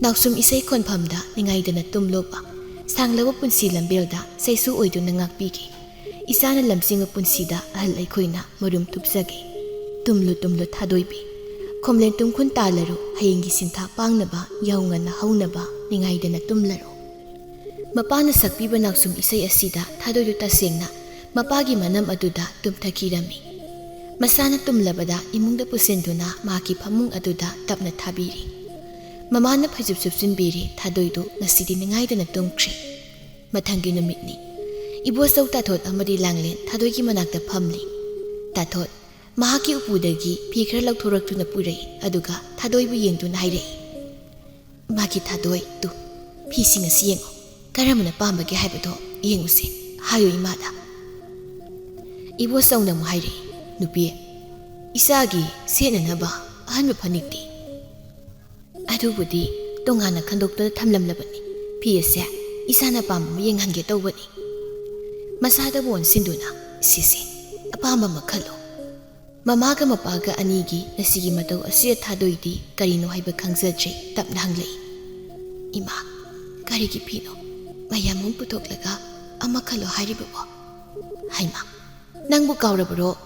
ꯅꯥꯎꯁꯨꯝ ꯏꯁꯩ ꯈꯣꯟꯐꯝꯗ ꯅꯤꯡꯉꯥꯏꯗꯅ ꯇꯨꯝꯂꯣꯕ꯫ ꯁꯥꯡꯂꯕ ꯄꯨꯟꯁꯤ ꯂꯝꯕꯦꯜꯗ ꯆꯩꯁꯨ ꯑꯣꯏꯗꯨꯅ ꯉꯥꯛꯄꯤꯒꯦ꯫ ꯏꯆꯥꯅ ꯂꯝꯖꯤꯡꯕ ꯄꯨꯟꯁꯤꯗ ꯑꯍꯜ ꯑꯩꯈꯣꯏꯅ ꯃꯔꯨꯝ ꯊꯨꯞꯆꯒꯦ꯫ ꯇꯨꯝꯂꯨ ꯇꯨꯝꯂꯨ ꯊꯥꯗꯣꯏꯕꯤ꯫ ꯈꯣꯝꯂꯦꯟ ꯇꯨꯝꯈꯨꯟ ꯇꯥꯜꯂꯔꯨ, ꯍꯌꯦꯡꯒꯤ ꯁꯤꯟꯊꯥ ꯄꯥꯡꯅꯕ, ꯌꯥꯍꯧ ꯉꯟꯅ ꯍꯧꯅꯕ, ꯅꯤꯡꯉꯥꯏꯗꯅ ꯇꯨꯝꯂꯔꯨ꯫ ꯃꯄꯥꯅ ꯁꯛꯄꯤꯕ ꯅꯥꯎꯁꯨꯝ ꯏꯁꯩ ꯑꯁꯤꯗ ꯊꯥꯗꯣꯏꯗꯨ ꯇꯁꯦꯡꯅ ꯃꯄꯥꯒꯤ ꯃꯅꯝ ꯑꯗꯨꯗ ꯇꯨꯝꯊꯈꯤꯔꯝꯃꯤ꯫ ꯃꯁꯥꯅ ꯇꯨꯝꯂꯕꯗ ꯏꯃꯨꯡꯗ ꯄꯨꯁꯤꯟꯗꯨꯅ ꯃꯍꯥꯛꯀꯤ ꯐꯃꯨꯡ ꯑꯗꯨꯗ ꯇꯞꯅ ꯊꯥꯕꯤꯔꯤ꯫ ꯃꯃꯥꯅ ꯐꯩꯖꯨꯞ ꯁꯨꯞꯆꯤꯟꯕꯤꯔꯦ, ꯊꯥꯗꯣꯏꯗꯨ ꯉꯁꯤꯗꯤ ꯅꯤꯡꯉꯥꯏꯗꯅ ꯇꯨꯝꯈ꯭ꯔꯦ꯫ ꯃꯊꯪꯒꯤ ꯅꯨꯃꯤꯠꯅꯤ꯫ ꯏꯕꯣꯆꯧ ꯇꯥꯊꯣꯠ ꯑꯃꯗꯤ ꯂꯥꯡꯂꯦꯟ ꯊꯥꯗꯣꯏꯒꯤ ꯃꯅꯥꯛꯇ ꯐꯝꯂꯤ꯫ ꯇꯥꯊꯣꯠ ꯃꯍꯥꯛꯀꯤ ꯎꯄꯨꯗꯒꯤ ꯐꯤ ꯈꯔ ꯂꯧꯊꯣꯔꯛꯇꯨꯅ ꯄꯨꯔꯛꯏ, ꯑꯗꯨꯒ ꯊꯥꯗꯣꯏꯕꯨ ꯌꯦꯡꯗꯨꯅ ꯍꯥꯏꯔꯛꯏ, "ꯃꯥꯒꯤ ꯊꯥꯗꯣꯏ, ꯇꯨ, ꯐꯤꯁꯤꯡ ꯑꯁꯤ ꯌꯦꯡꯉꯨ, ꯀꯔꯝꯕꯅ ꯄꯥꯝꯕꯒꯦ ꯍꯥꯏꯕꯗꯣ ꯌꯦꯡꯉꯨꯁꯦ, ꯍꯥꯏꯌꯨ ꯏꯃꯥꯗ꯫" ꯏꯕꯣꯆꯧꯅ ꯑꯃꯨꯛ ꯍꯥꯏꯔꯛꯏ, "ꯅꯨꯄꯤ, ꯏꯆꯥꯒꯤ ꯁꯦꯠꯅꯅꯕ ꯑꯍꯟꯕ ꯐꯅꯦꯛꯇꯤ?" "ꯑꯗꯨꯕꯨꯗꯤ ꯇꯣꯉꯥꯟꯅ ꯈꯟꯗꯣꯛꯇꯨꯅ ꯊꯝꯂꯝꯂꯕꯅꯤ꯫ ꯐꯤ ꯑꯁꯦ ꯏꯆꯥꯅ ꯄꯥꯝꯕ ꯑꯃ ꯌꯦꯡꯍꯟꯒꯦ ꯇꯧꯕꯅꯤ꯫" ꯃꯁꯥꯗꯕꯨ ꯑꯣꯟꯁꯤꯟꯗꯨꯅ, "ꯁꯤꯁꯦ, ꯑꯄꯥꯝꯕ ꯑꯃ ꯈꯜꯂꯣ꯫" ꯃꯃꯥꯒ ꯃꯄꯥꯒ ꯑꯅꯤꯒꯤ ꯉꯁꯤꯒꯤ ꯃꯇꯧ ꯑꯁꯤꯗ ꯊꯥꯗꯣꯏꯗꯤ ꯀꯔꯤꯅꯣ ꯍꯥꯏꯕ ꯈꯪꯖꯗ꯭ꯔꯦ꯫ ꯇꯞꯅ ꯍꯪꯂꯛꯏ, "ꯏꯃꯥ, ꯀꯔꯤꯒꯤ ꯐꯤꯅꯣ ꯃꯌꯥꯝ ꯑꯃ ꯄꯨꯊꯣꯛꯂꯒ ꯑꯃ ꯈꯜꯂꯣ ꯍꯥꯏꯔꯤꯕꯕꯣ? ꯍꯩꯃꯥ, ꯅꯪꯕꯨ ꯀꯥꯎꯔꯕꯔꯣ?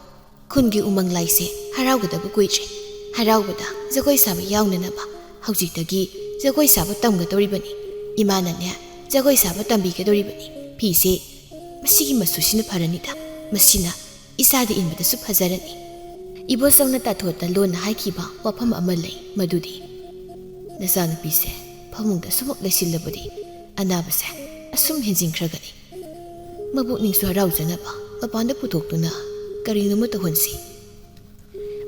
ꯈꯨꯟꯒꯤ ꯎꯃꯪ ꯂꯥꯏꯁꯦ ꯍꯔꯥꯎꯒꯗꯕ ꯀꯨꯏꯗ꯭ꯔꯦ꯫ ꯍꯔꯥꯎꯕꯗ ꯖꯒꯣꯏ ꯁꯥꯕ ꯌꯥꯎꯅꯅꯕ ꯍꯧꯖꯤꯛꯇꯒꯤ ꯖꯒꯣꯏ ꯁꯥꯕ ꯇꯝꯒꯗꯧꯔꯤꯕꯅꯤ꯫ ꯏꯃꯥꯅꯅꯦ, ꯖꯒꯣꯏ ꯁꯥꯕ ꯇꯝꯕꯤꯒꯗꯧꯔꯤꯕꯅꯤ꯫ ꯐꯤꯁꯦ ꯃꯁꯤꯒꯤ ꯃꯆꯨꯁꯤꯅ ꯐꯔꯅꯤꯗ꯫ ꯃꯁꯤꯅ ꯏꯆꯥꯗ ꯏꯟꯕꯗꯁꯨ ꯐꯖꯔꯅꯤ꯫ ꯏꯕꯣꯆꯧꯅ ꯇꯥꯊꯣꯠꯇ ꯂꯣꯟꯅ ꯍꯥꯏꯈꯤꯕ ꯋꯥꯐꯝ ꯑꯃ ꯂꯩ, ꯃꯗꯨꯗꯤ, "ꯅꯆꯥꯅꯨꯄꯤꯁꯦ ꯐꯃꯨꯡꯗ ꯁꯨꯝꯃꯨꯛ ꯂꯩꯁꯤꯜꯂꯕꯗꯤ ꯑꯅꯥꯕꯁꯦ ꯑꯁꯨꯝ ꯍꯦꯟꯖꯤꯟꯈ꯭ꯔꯒꯅꯤ꯫ ꯃꯕꯨꯛꯅꯤꯡꯁꯨ ꯍꯔꯥꯎꯖꯅꯕ ꯃꯄꯥꯟꯗ ꯄꯨꯊꯣꯛꯇꯨꯅ ꯀꯔꯤꯅꯣꯃ ꯇꯧꯍꯟꯁꯤ꯫"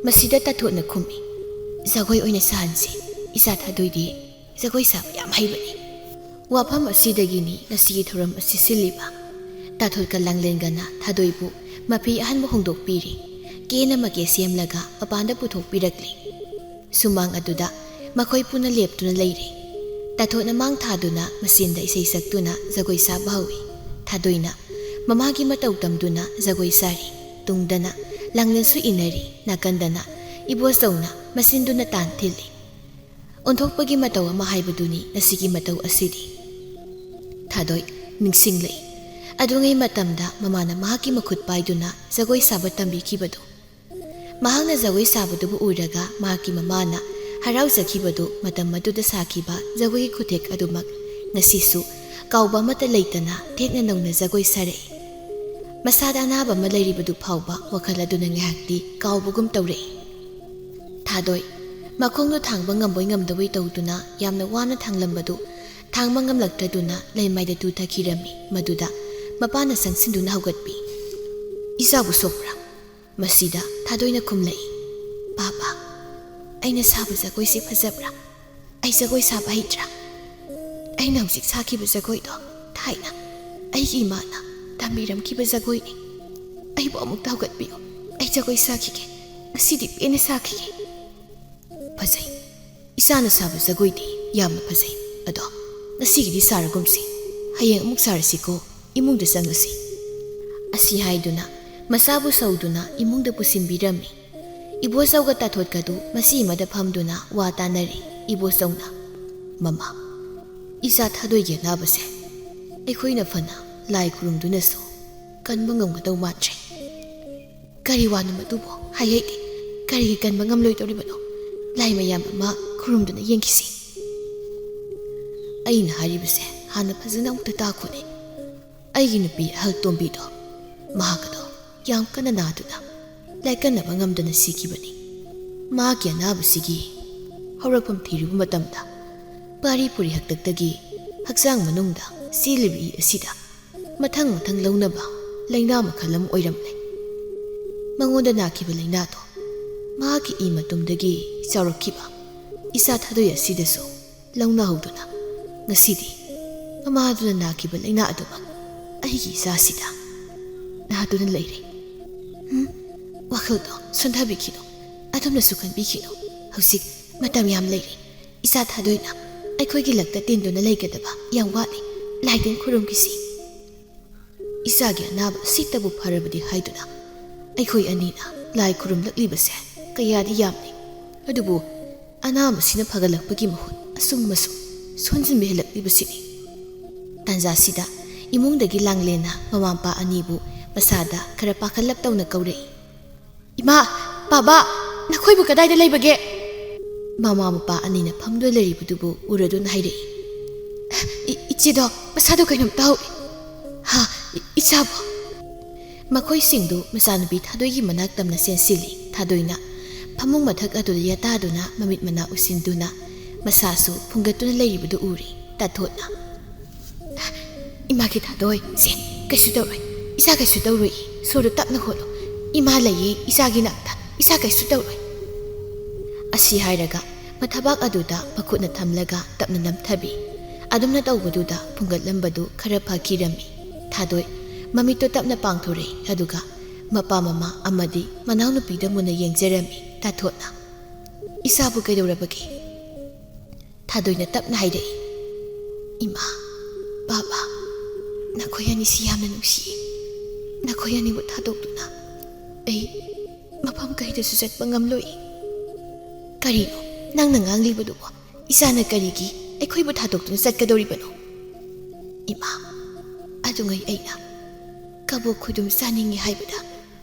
ꯃꯁꯤꯗ ꯇꯥꯊꯣꯠꯅ ꯈꯨꯝꯃꯤ, "ꯖꯒꯣꯏ ꯑꯣꯏꯅ ꯁꯥꯍꯟꯁꯤ꯫ ꯏꯆꯥ ꯊꯥꯗꯣꯏꯗꯤ ꯖꯒꯣꯏ ꯁꯥꯕ ꯌꯥꯝ ꯍꯩꯕꯅꯤ꯫" ꯋꯥꯐꯝ ꯑꯁꯤꯗꯒꯤꯅꯤ ꯉꯁꯤꯒꯤ ꯊꯧꯔꯝ ꯑꯁꯤ ꯁꯤꯜꯂꯤꯕ꯫ ꯇꯥꯊꯣꯠꯀ ꯂꯥꯡꯂꯦꯟꯒꯅ ꯊꯥꯗꯣꯏꯕꯨ ꯃꯐꯤ ꯑꯍꯟꯕ ꯍꯣꯡꯗꯣꯛꯄꯤꯔꯤ꯫ ꯀꯦꯟ ꯑꯃ ꯀꯦ ꯁꯦꯝꯂꯒ ꯃꯄꯥꯟꯗ ꯄꯨꯊꯣꯛꯄꯤꯔꯛꯂꯤ꯫ ꯁꯨꯃꯥꯡ ꯑꯗꯨꯗ ꯃꯈꯣꯏ ꯄꯨꯟꯅ ꯂꯦꯞꯇꯨꯅ ꯂꯩꯔꯦ꯫ ꯇꯥꯊꯣꯠꯅ ꯃꯥꯡ ꯊꯥꯗꯨꯅ ꯃꯆꯤꯟꯗ ꯏꯁꯩ ꯁꯛꯇꯨꯅ ꯖꯒꯣꯏ ꯁꯥꯕ ꯍꯧꯏ꯫ ꯊꯥꯗꯣꯏꯅ ꯃꯃꯥꯒꯤ ꯃꯇꯧ ꯇꯝꯗꯨꯅ ꯖꯒꯣꯏ ꯁꯥꯔꯤ꯫ ꯇꯨꯡꯗꯅ ꯂꯥꯡꯂꯦꯟꯁꯨ ꯏꯟꯅꯔꯤ꯫ ꯅꯥꯀꯟꯗꯅ ꯏꯕꯣꯆꯧꯅ ꯃꯆꯤꯟꯗꯨꯅ ꯇꯥꯟ ꯊꯤꯜꯂꯤ꯫ ꯑꯣꯟꯊꯣꯛꯄꯒꯤ ꯃꯇꯧ ꯑꯃ ꯍꯥꯏꯕꯗꯨꯅꯤ ꯉꯁꯤꯒꯤ ꯃꯇꯧ ꯑꯁꯤꯗꯤ꯫ ꯊꯥꯗꯣꯏ ꯅꯤꯡꯁꯤꯡꯂꯛꯏ꯫ ꯑꯗꯨꯉꯩ ꯃꯇꯝꯗ ꯃꯃꯥꯅ ꯃꯍꯥꯛꯀꯤ ꯃꯈꯨꯠ ꯄꯥꯏꯗꯨꯅ ꯖꯒꯣꯏ ꯁꯥꯕ ꯇꯝꯕꯤꯈꯤꯕꯗꯨ꯫ ꯃꯍꯥꯛꯅ ꯖꯒꯣꯏ ꯁꯥꯕꯗꯨꯕꯨ ꯎꯔꯒ ꯃꯍꯥꯛꯀꯤ ꯃꯃꯥꯅ ꯍꯔꯥꯎꯖꯈꯤꯕꯗꯨ ꯃꯇꯝ ꯑꯗꯨꯗ ꯁꯥꯈꯤꯕ ꯖꯒꯣꯏꯒꯤ ꯈꯨꯊꯦꯛ ꯑꯗꯨꯃꯛ ꯉꯁꯤꯁꯨ ꯀꯥꯎꯕ ꯑꯃꯠꯇ ꯂꯩꯇꯅ ꯇꯦꯛꯅ ꯅꯧꯅ ꯖꯒꯣꯏ ꯁꯥꯔꯛꯏ꯫ ꯃꯁꯥꯗ ꯑꯅꯥꯕ ꯑꯃ ꯂꯩꯔꯤꯕꯗꯨ ꯐꯥꯎꯕ ꯋꯥꯈꯜ ꯑꯗꯨꯅ ꯉꯥꯏꯍꯥꯛꯇꯤ ꯀꯥꯎꯕꯒꯨꯝ ꯇꯧꯔꯛꯏ꯫ ꯊꯥꯗꯣꯏ ꯃꯈꯣꯡꯗꯨ ꯊꯥꯡꯕ ꯉꯝꯕꯣꯏ ꯉꯝꯗꯕꯣꯏ ꯇꯧꯗꯨꯅ ꯌꯥꯝꯅ ꯋꯥꯅ ꯊꯥꯡꯂꯝꯕꯗꯨ ꯊꯥꯡꯕ ꯉꯝꯂꯛꯇ꯭ꯔꯗꯨꯅ ꯂꯩꯃꯥꯏꯗ ꯇꯨꯊꯈꯤꯔꯝꯃꯤ꯫ ꯃꯗꯨꯗ ꯃꯄꯥꯅ ꯆꯪꯁꯤꯟꯗꯨꯅ ꯍꯧꯒꯠꯄꯤ꯫ "ꯏꯆꯥꯕꯨ ꯁꯣꯛꯄ꯭ꯔꯥ?" ꯃꯁꯤꯗ ꯊꯥꯗꯣꯏꯅ ꯈꯨꯝꯂꯛꯏ, "ꯄꯥꯄꯥ, ꯑꯩꯅ ꯁꯥꯕ ꯖꯒꯣꯏꯁꯤ ꯐꯖꯕ꯭ꯔꯥ? ꯑꯩ ꯖꯒꯣꯏ ꯁꯥꯕ ꯍꯩꯇ꯭ꯔꯥ? ꯑꯩꯅ ꯍꯧꯖꯤꯛ ꯁꯥꯈꯤꯕ ꯖꯒꯣꯏꯗꯣ ꯊꯥꯏꯅ ꯑꯩꯒꯤ ꯏꯃꯥꯅ ꯇꯝꯕꯤꯔꯝꯈꯤꯕ ꯖꯒꯣꯏꯅꯤ꯫ ꯑꯩꯕꯨ ꯑꯃꯨꯛꯇ ꯍꯧꯒꯠꯄꯤꯌꯨ꯫ ꯑꯩ ꯖꯒꯣꯏ ꯁꯥꯈꯤꯒꯦ꯫ ꯉꯁꯤꯗꯤ ꯄꯦꯟꯅ ꯁꯥꯈꯤꯒꯦ꯫" "ꯐꯖꯩ꯫ ꯏꯆꯥꯅ ꯁꯥꯕ ꯖꯒꯣꯏꯗꯤ ꯌꯥꯝꯅ ꯐꯖꯩ꯫ ꯑꯗꯣ ꯉꯁꯤꯒꯤꯗꯤ ꯁꯥꯔꯒꯨꯝꯁꯤ꯫ ꯍꯌꯦꯡ ꯑꯃꯨꯛ ꯁꯥꯔꯁꯤꯀꯣ꯫ ꯏꯃꯨꯡꯗ ꯆꯪꯂꯁꯤ꯫" ꯑꯁꯤ ꯍꯥꯏꯗꯨꯅ ꯃꯆꯥꯕꯨ ꯁꯧꯗꯨꯅ ꯏꯃꯨꯡꯗ ꯄꯨꯁꯤꯟꯕꯤꯔꯝꯃꯤ꯫ ꯏꯕꯣꯆꯧꯒ ꯇꯥꯊꯣꯠꯀꯗꯨ ꯃꯆꯤ ꯑꯃꯗ ꯐꯝꯗꯨꯅ ꯋꯥ ꯇꯥꯅꯔꯤ꯫ ꯏꯕꯣꯆꯧꯅ, "ꯃꯃꯥ, ꯏꯆꯥ ꯊꯥꯗꯣꯏꯒꯤ ꯑꯅꯥꯕꯁꯦ ꯑꯩꯈꯣꯏꯅ ꯐꯅ ꯂꯥꯏ ꯈꯨꯔꯨꯝꯗꯨꯅꯁꯨ ꯀꯟꯕ ꯉꯝꯒꯗꯧ ꯃꯥꯟꯗ꯭ꯔꯦ꯫ ꯀꯔꯤ ꯋꯥꯅꯣ ꯃꯗꯨꯕꯣ? ꯍꯥꯏ ꯍꯩꯇꯦ꯫ ꯀꯔꯤꯒꯤ ꯀꯟꯕ ꯉꯝꯂꯣꯏꯗꯧꯔꯤꯕꯅꯣ? ꯂꯥꯏ ꯃꯌꯥꯝ ꯑꯃ ꯈꯨꯔꯨꯝꯗꯨꯅ ꯌꯦꯡꯈꯤꯁꯤ꯫ ꯑꯩꯅ ꯍꯥꯏꯔꯤꯕꯁꯦ ꯍꯥꯟꯅ ꯐꯖꯅ ꯑꯃꯨꯛꯇ ꯇꯥꯈꯣꯅꯦ꯫ ꯑꯩꯒꯤ ꯅꯨꯄꯤ ꯑꯍꯜ ꯇꯣꯝꯕꯤꯗꯣ, ꯃꯍꯥꯛ ꯑꯗꯣ ꯌꯥꯝ ꯀꯟꯅ ꯅꯥꯗꯨꯅ ꯂꯥꯏꯀꯠꯅꯕ ꯉꯝꯗꯅ ꯁꯤꯈꯤꯕꯅꯤ꯫ ꯃꯍꯥꯛꯀꯤ ꯑꯅꯥꯕꯁꯤꯒꯤ ꯍꯧꯔꯛꯐꯝ ꯊꯤꯔꯨꯕ ꯃꯇꯝꯗ, ꯄꯥꯔꯤ ꯄꯨꯔꯤ ꯍꯥꯛꯇꯛꯇꯒꯤ ꯍꯛꯆꯥꯡ ꯃꯅꯨꯡꯗ ꯆꯦꯜꯂꯤꯕ ꯏ ꯑꯁꯤꯗ ꯃꯊꯪ ꯃꯊꯪ ꯂꯧꯅꯕ ꯂꯥꯏꯅꯥ ꯃꯈꯜ ꯑꯃ ꯑꯣꯏꯔꯝꯂꯦ꯫ ꯃꯉꯣꯟꯗ ꯅꯥꯈꯤꯕ ꯂꯥꯏꯅꯥꯗꯣ ꯃꯍꯥꯛꯀꯤ ꯏ ꯃꯇꯨꯝꯗꯒꯤ ꯆꯥꯎꯔꯛꯈꯤꯕ ꯏꯆꯥ ꯊꯥꯗꯣꯏ ꯑꯁꯤꯗꯁꯨ ꯂꯧꯅꯍꯧꯗꯨꯅ, ꯉꯁꯤꯗꯤ ꯃꯃꯥꯗꯨꯅ ꯅꯥꯈꯤꯕ ꯂꯥꯏꯅꯥ ꯑꯗꯨꯃꯛ ꯑꯩꯒꯤ ꯏꯆꯥꯁꯤꯗ ꯅꯥꯗꯨꯅ ꯂꯩꯔꯦ꯫ ꯎꯝ, ꯋꯥꯈꯜꯗꯣ ꯁꯣꯟꯊꯕꯤꯈꯤꯅꯨ, ꯑꯗꯨꯝꯅꯁꯨ ꯈꯟꯕꯤꯈꯤꯅꯨ꯫ ꯍꯧꯖꯤꯛ ꯃꯇꯝ ꯌꯥꯝ ꯂꯩꯔꯤ꯫ ꯏꯆꯥ ꯊꯥꯗꯣꯏꯅ ꯑꯩꯈꯣꯏꯒꯤ ꯂꯛꯇ ꯇꯤꯟꯗꯨꯅ ꯂꯩꯒꯗꯕ ꯌꯥꯝ ꯋꯥꯠꯂꯤ꯫ ꯂꯥꯏꯇꯤꯟ ꯈꯨꯔꯨꯝꯈꯤꯁꯤ꯫ ꯏꯆꯥꯒꯤ ꯑꯅꯥꯕ ꯑꯁꯤꯇꯕꯨ ꯐꯔꯕꯗꯤ ꯍꯥꯏꯗꯨꯅ ꯑꯩꯈꯣꯏ ꯑꯅꯤꯅ ꯂꯥꯏ ꯈꯨꯔꯨꯝꯂꯛꯂꯤꯕꯁꯦ ꯀꯌꯥꯗꯤ ꯌꯥꯝꯂꯤ꯫ ꯑꯗꯨꯕꯨ ꯑꯅꯥꯕꯁꯤꯅ ꯐꯒꯠꯂꯛꯄꯒꯤ ꯃꯍꯨꯠ ꯑꯁꯨꯝ ꯑꯁꯨꯝ ꯁꯣꯟꯖꯤꯟꯕ ꯍꯦꯜꯂꯛꯂꯤꯕꯁꯤꯅꯤ꯫ ꯇꯥꯟꯖꯥꯁꯤꯗ ꯏꯃꯨꯡꯗꯒꯤ ꯂꯥꯡꯂꯦꯟꯅ ꯃꯃꯥ ꯃꯄꯥ ꯑꯅꯤꯕꯨ ꯃꯁꯥꯗ ꯈꯔ ꯄꯥꯈꯠꯂꯞ ꯇꯧꯅ ꯀꯧꯔꯛꯏ꯫ "ꯏꯃꯥ, ꯕꯥꯕꯥ, ꯅꯈꯣꯏꯕꯨ ꯀꯗꯥꯏꯗ ꯂꯩꯕꯒꯦ?" ꯃꯃꯥ ꯃꯄꯥ ꯑꯅꯤꯅ ꯐꯝꯗꯨꯅ ꯂꯩꯔꯤꯕꯗꯨꯕꯨ ꯎꯔꯗꯨꯅ ꯍꯥꯏꯔꯛꯏ꯫ "ꯏ-, ꯏꯆꯦꯗꯣ ꯃꯁꯥꯗꯣ ꯀꯩꯅꯣꯝ ꯇꯧꯏ꯫ ꯍꯥ, ꯏ-, ꯏꯆꯥꯕꯨ?" ꯃꯈꯣꯏꯁꯤꯡꯗꯨ ꯃꯆꯥꯅꯨꯄꯤ ꯊꯥꯗꯣꯏꯒꯤ ꯃꯅꯥꯛ ꯇꯝꯅ ꯆꯦꯟꯁꯤꯜꯂꯤ꯫ ꯊꯥꯗꯣꯏꯅ ꯐꯃꯨꯡ ꯃꯊꯛ ꯑꯗꯨꯗ ꯌꯥꯇꯥꯗꯨꯅ ꯃꯃꯤꯠ ꯃꯅꯥ ꯎꯏꯁꯤꯟꯗꯨꯅ ꯃꯁꯥꯁꯨ ꯐꯨꯡꯒꯠꯇꯨꯅ ꯂꯩꯔꯤꯕꯗꯨ ꯎꯔꯤ꯫ ꯇꯥꯊꯣꯠꯅ, "ꯏꯃꯥꯒꯤ ꯊꯥꯗꯣꯏ, ꯁꯦ, ꯀꯩꯁꯨ ꯇꯧꯔꯣꯏ, ꯏꯆꯥ ꯀꯩꯁꯨ ꯇꯧꯔꯣꯏ, ꯁꯣꯔꯗꯣ ꯇꯞꯅ ꯍꯣꯜꯂꯣ, ꯏꯃꯥ ꯂꯩꯌꯦ ꯏꯆꯥꯒꯤ ꯅꯥꯛꯇ, ꯏꯆꯥ ꯀꯩꯁꯨ ꯇꯧꯔꯣꯏ"꯫ ꯑꯁꯤ ꯍꯥꯏꯔꯒ ꯃꯊꯕꯥꯛ ꯑꯗꯨꯗ ꯃꯈꯨꯠꯅ ꯊꯝꯂꯒ ꯇꯞꯅ ꯅꯝꯊꯕꯤ꯫ ꯑꯗꯨꯝꯅ ꯇꯧꯕꯗꯨꯗ ꯐꯨꯡꯒꯠꯂꯝꯕꯗꯨ ꯈꯔ ꯐꯈꯤꯔꯝꯃꯤ꯫ ꯊꯥꯗꯣꯏ ꯃꯃꯤꯠꯇꯣ ꯇꯞꯅ ꯄꯥꯡꯊꯣꯔꯛꯏ, ꯑꯗꯨꯒ ꯃꯄꯥ ꯃꯃꯥ ꯑꯃꯗꯤ ꯃꯅꯥꯎꯅꯨꯄꯤꯗ ꯃꯨꯟꯅ ꯌꯦꯡꯖꯔꯝꯃꯤ꯫ ꯇꯥꯊꯣꯠꯅ, "ꯏꯆꯥꯕꯨ ꯀꯩꯗꯧꯔꯕꯒꯦ?" ꯊꯥꯗꯣꯏꯅ ꯇꯞꯅ ꯍꯥꯏꯔꯛꯏ, "ꯏꯃꯥ, ꯕꯥꯕꯥ, ꯅꯈꯣꯏ ꯑꯅꯤꯁꯤ ꯌꯥꯝꯅ ꯅꯨꯡꯁꯤꯌꯦ꯫ ꯅꯈꯣꯏ ꯑꯅꯤꯕꯨ ꯊꯥꯗꯣꯛꯇꯨꯅ ꯑꯩ ꯃꯐꯝ ꯀꯩꯗꯁꯨ ꯆꯠꯄ ꯉꯝꯂꯣꯏ"꯫ "ꯀꯔꯤꯅꯣ ꯅꯪꯅ ꯉꯥꯡꯂꯤꯕꯗꯨꯕꯣ? ꯏꯆꯥꯅ ꯀꯔꯤꯒꯤ ꯑꯩꯈꯣꯏꯕꯨ ꯊꯥꯗꯣꯛꯇꯨꯅ ꯆꯠꯀꯗꯧꯔꯤꯕꯅꯣ?" "ꯏꯃꯥ, ꯇꯨꯡꯉꯩ ꯑꯩꯅ ꯀꯕꯣꯛ ꯈꯨꯗꯨꯝ ꯆꯥꯅꯤꯡꯏ ꯍꯥꯏꯕꯗ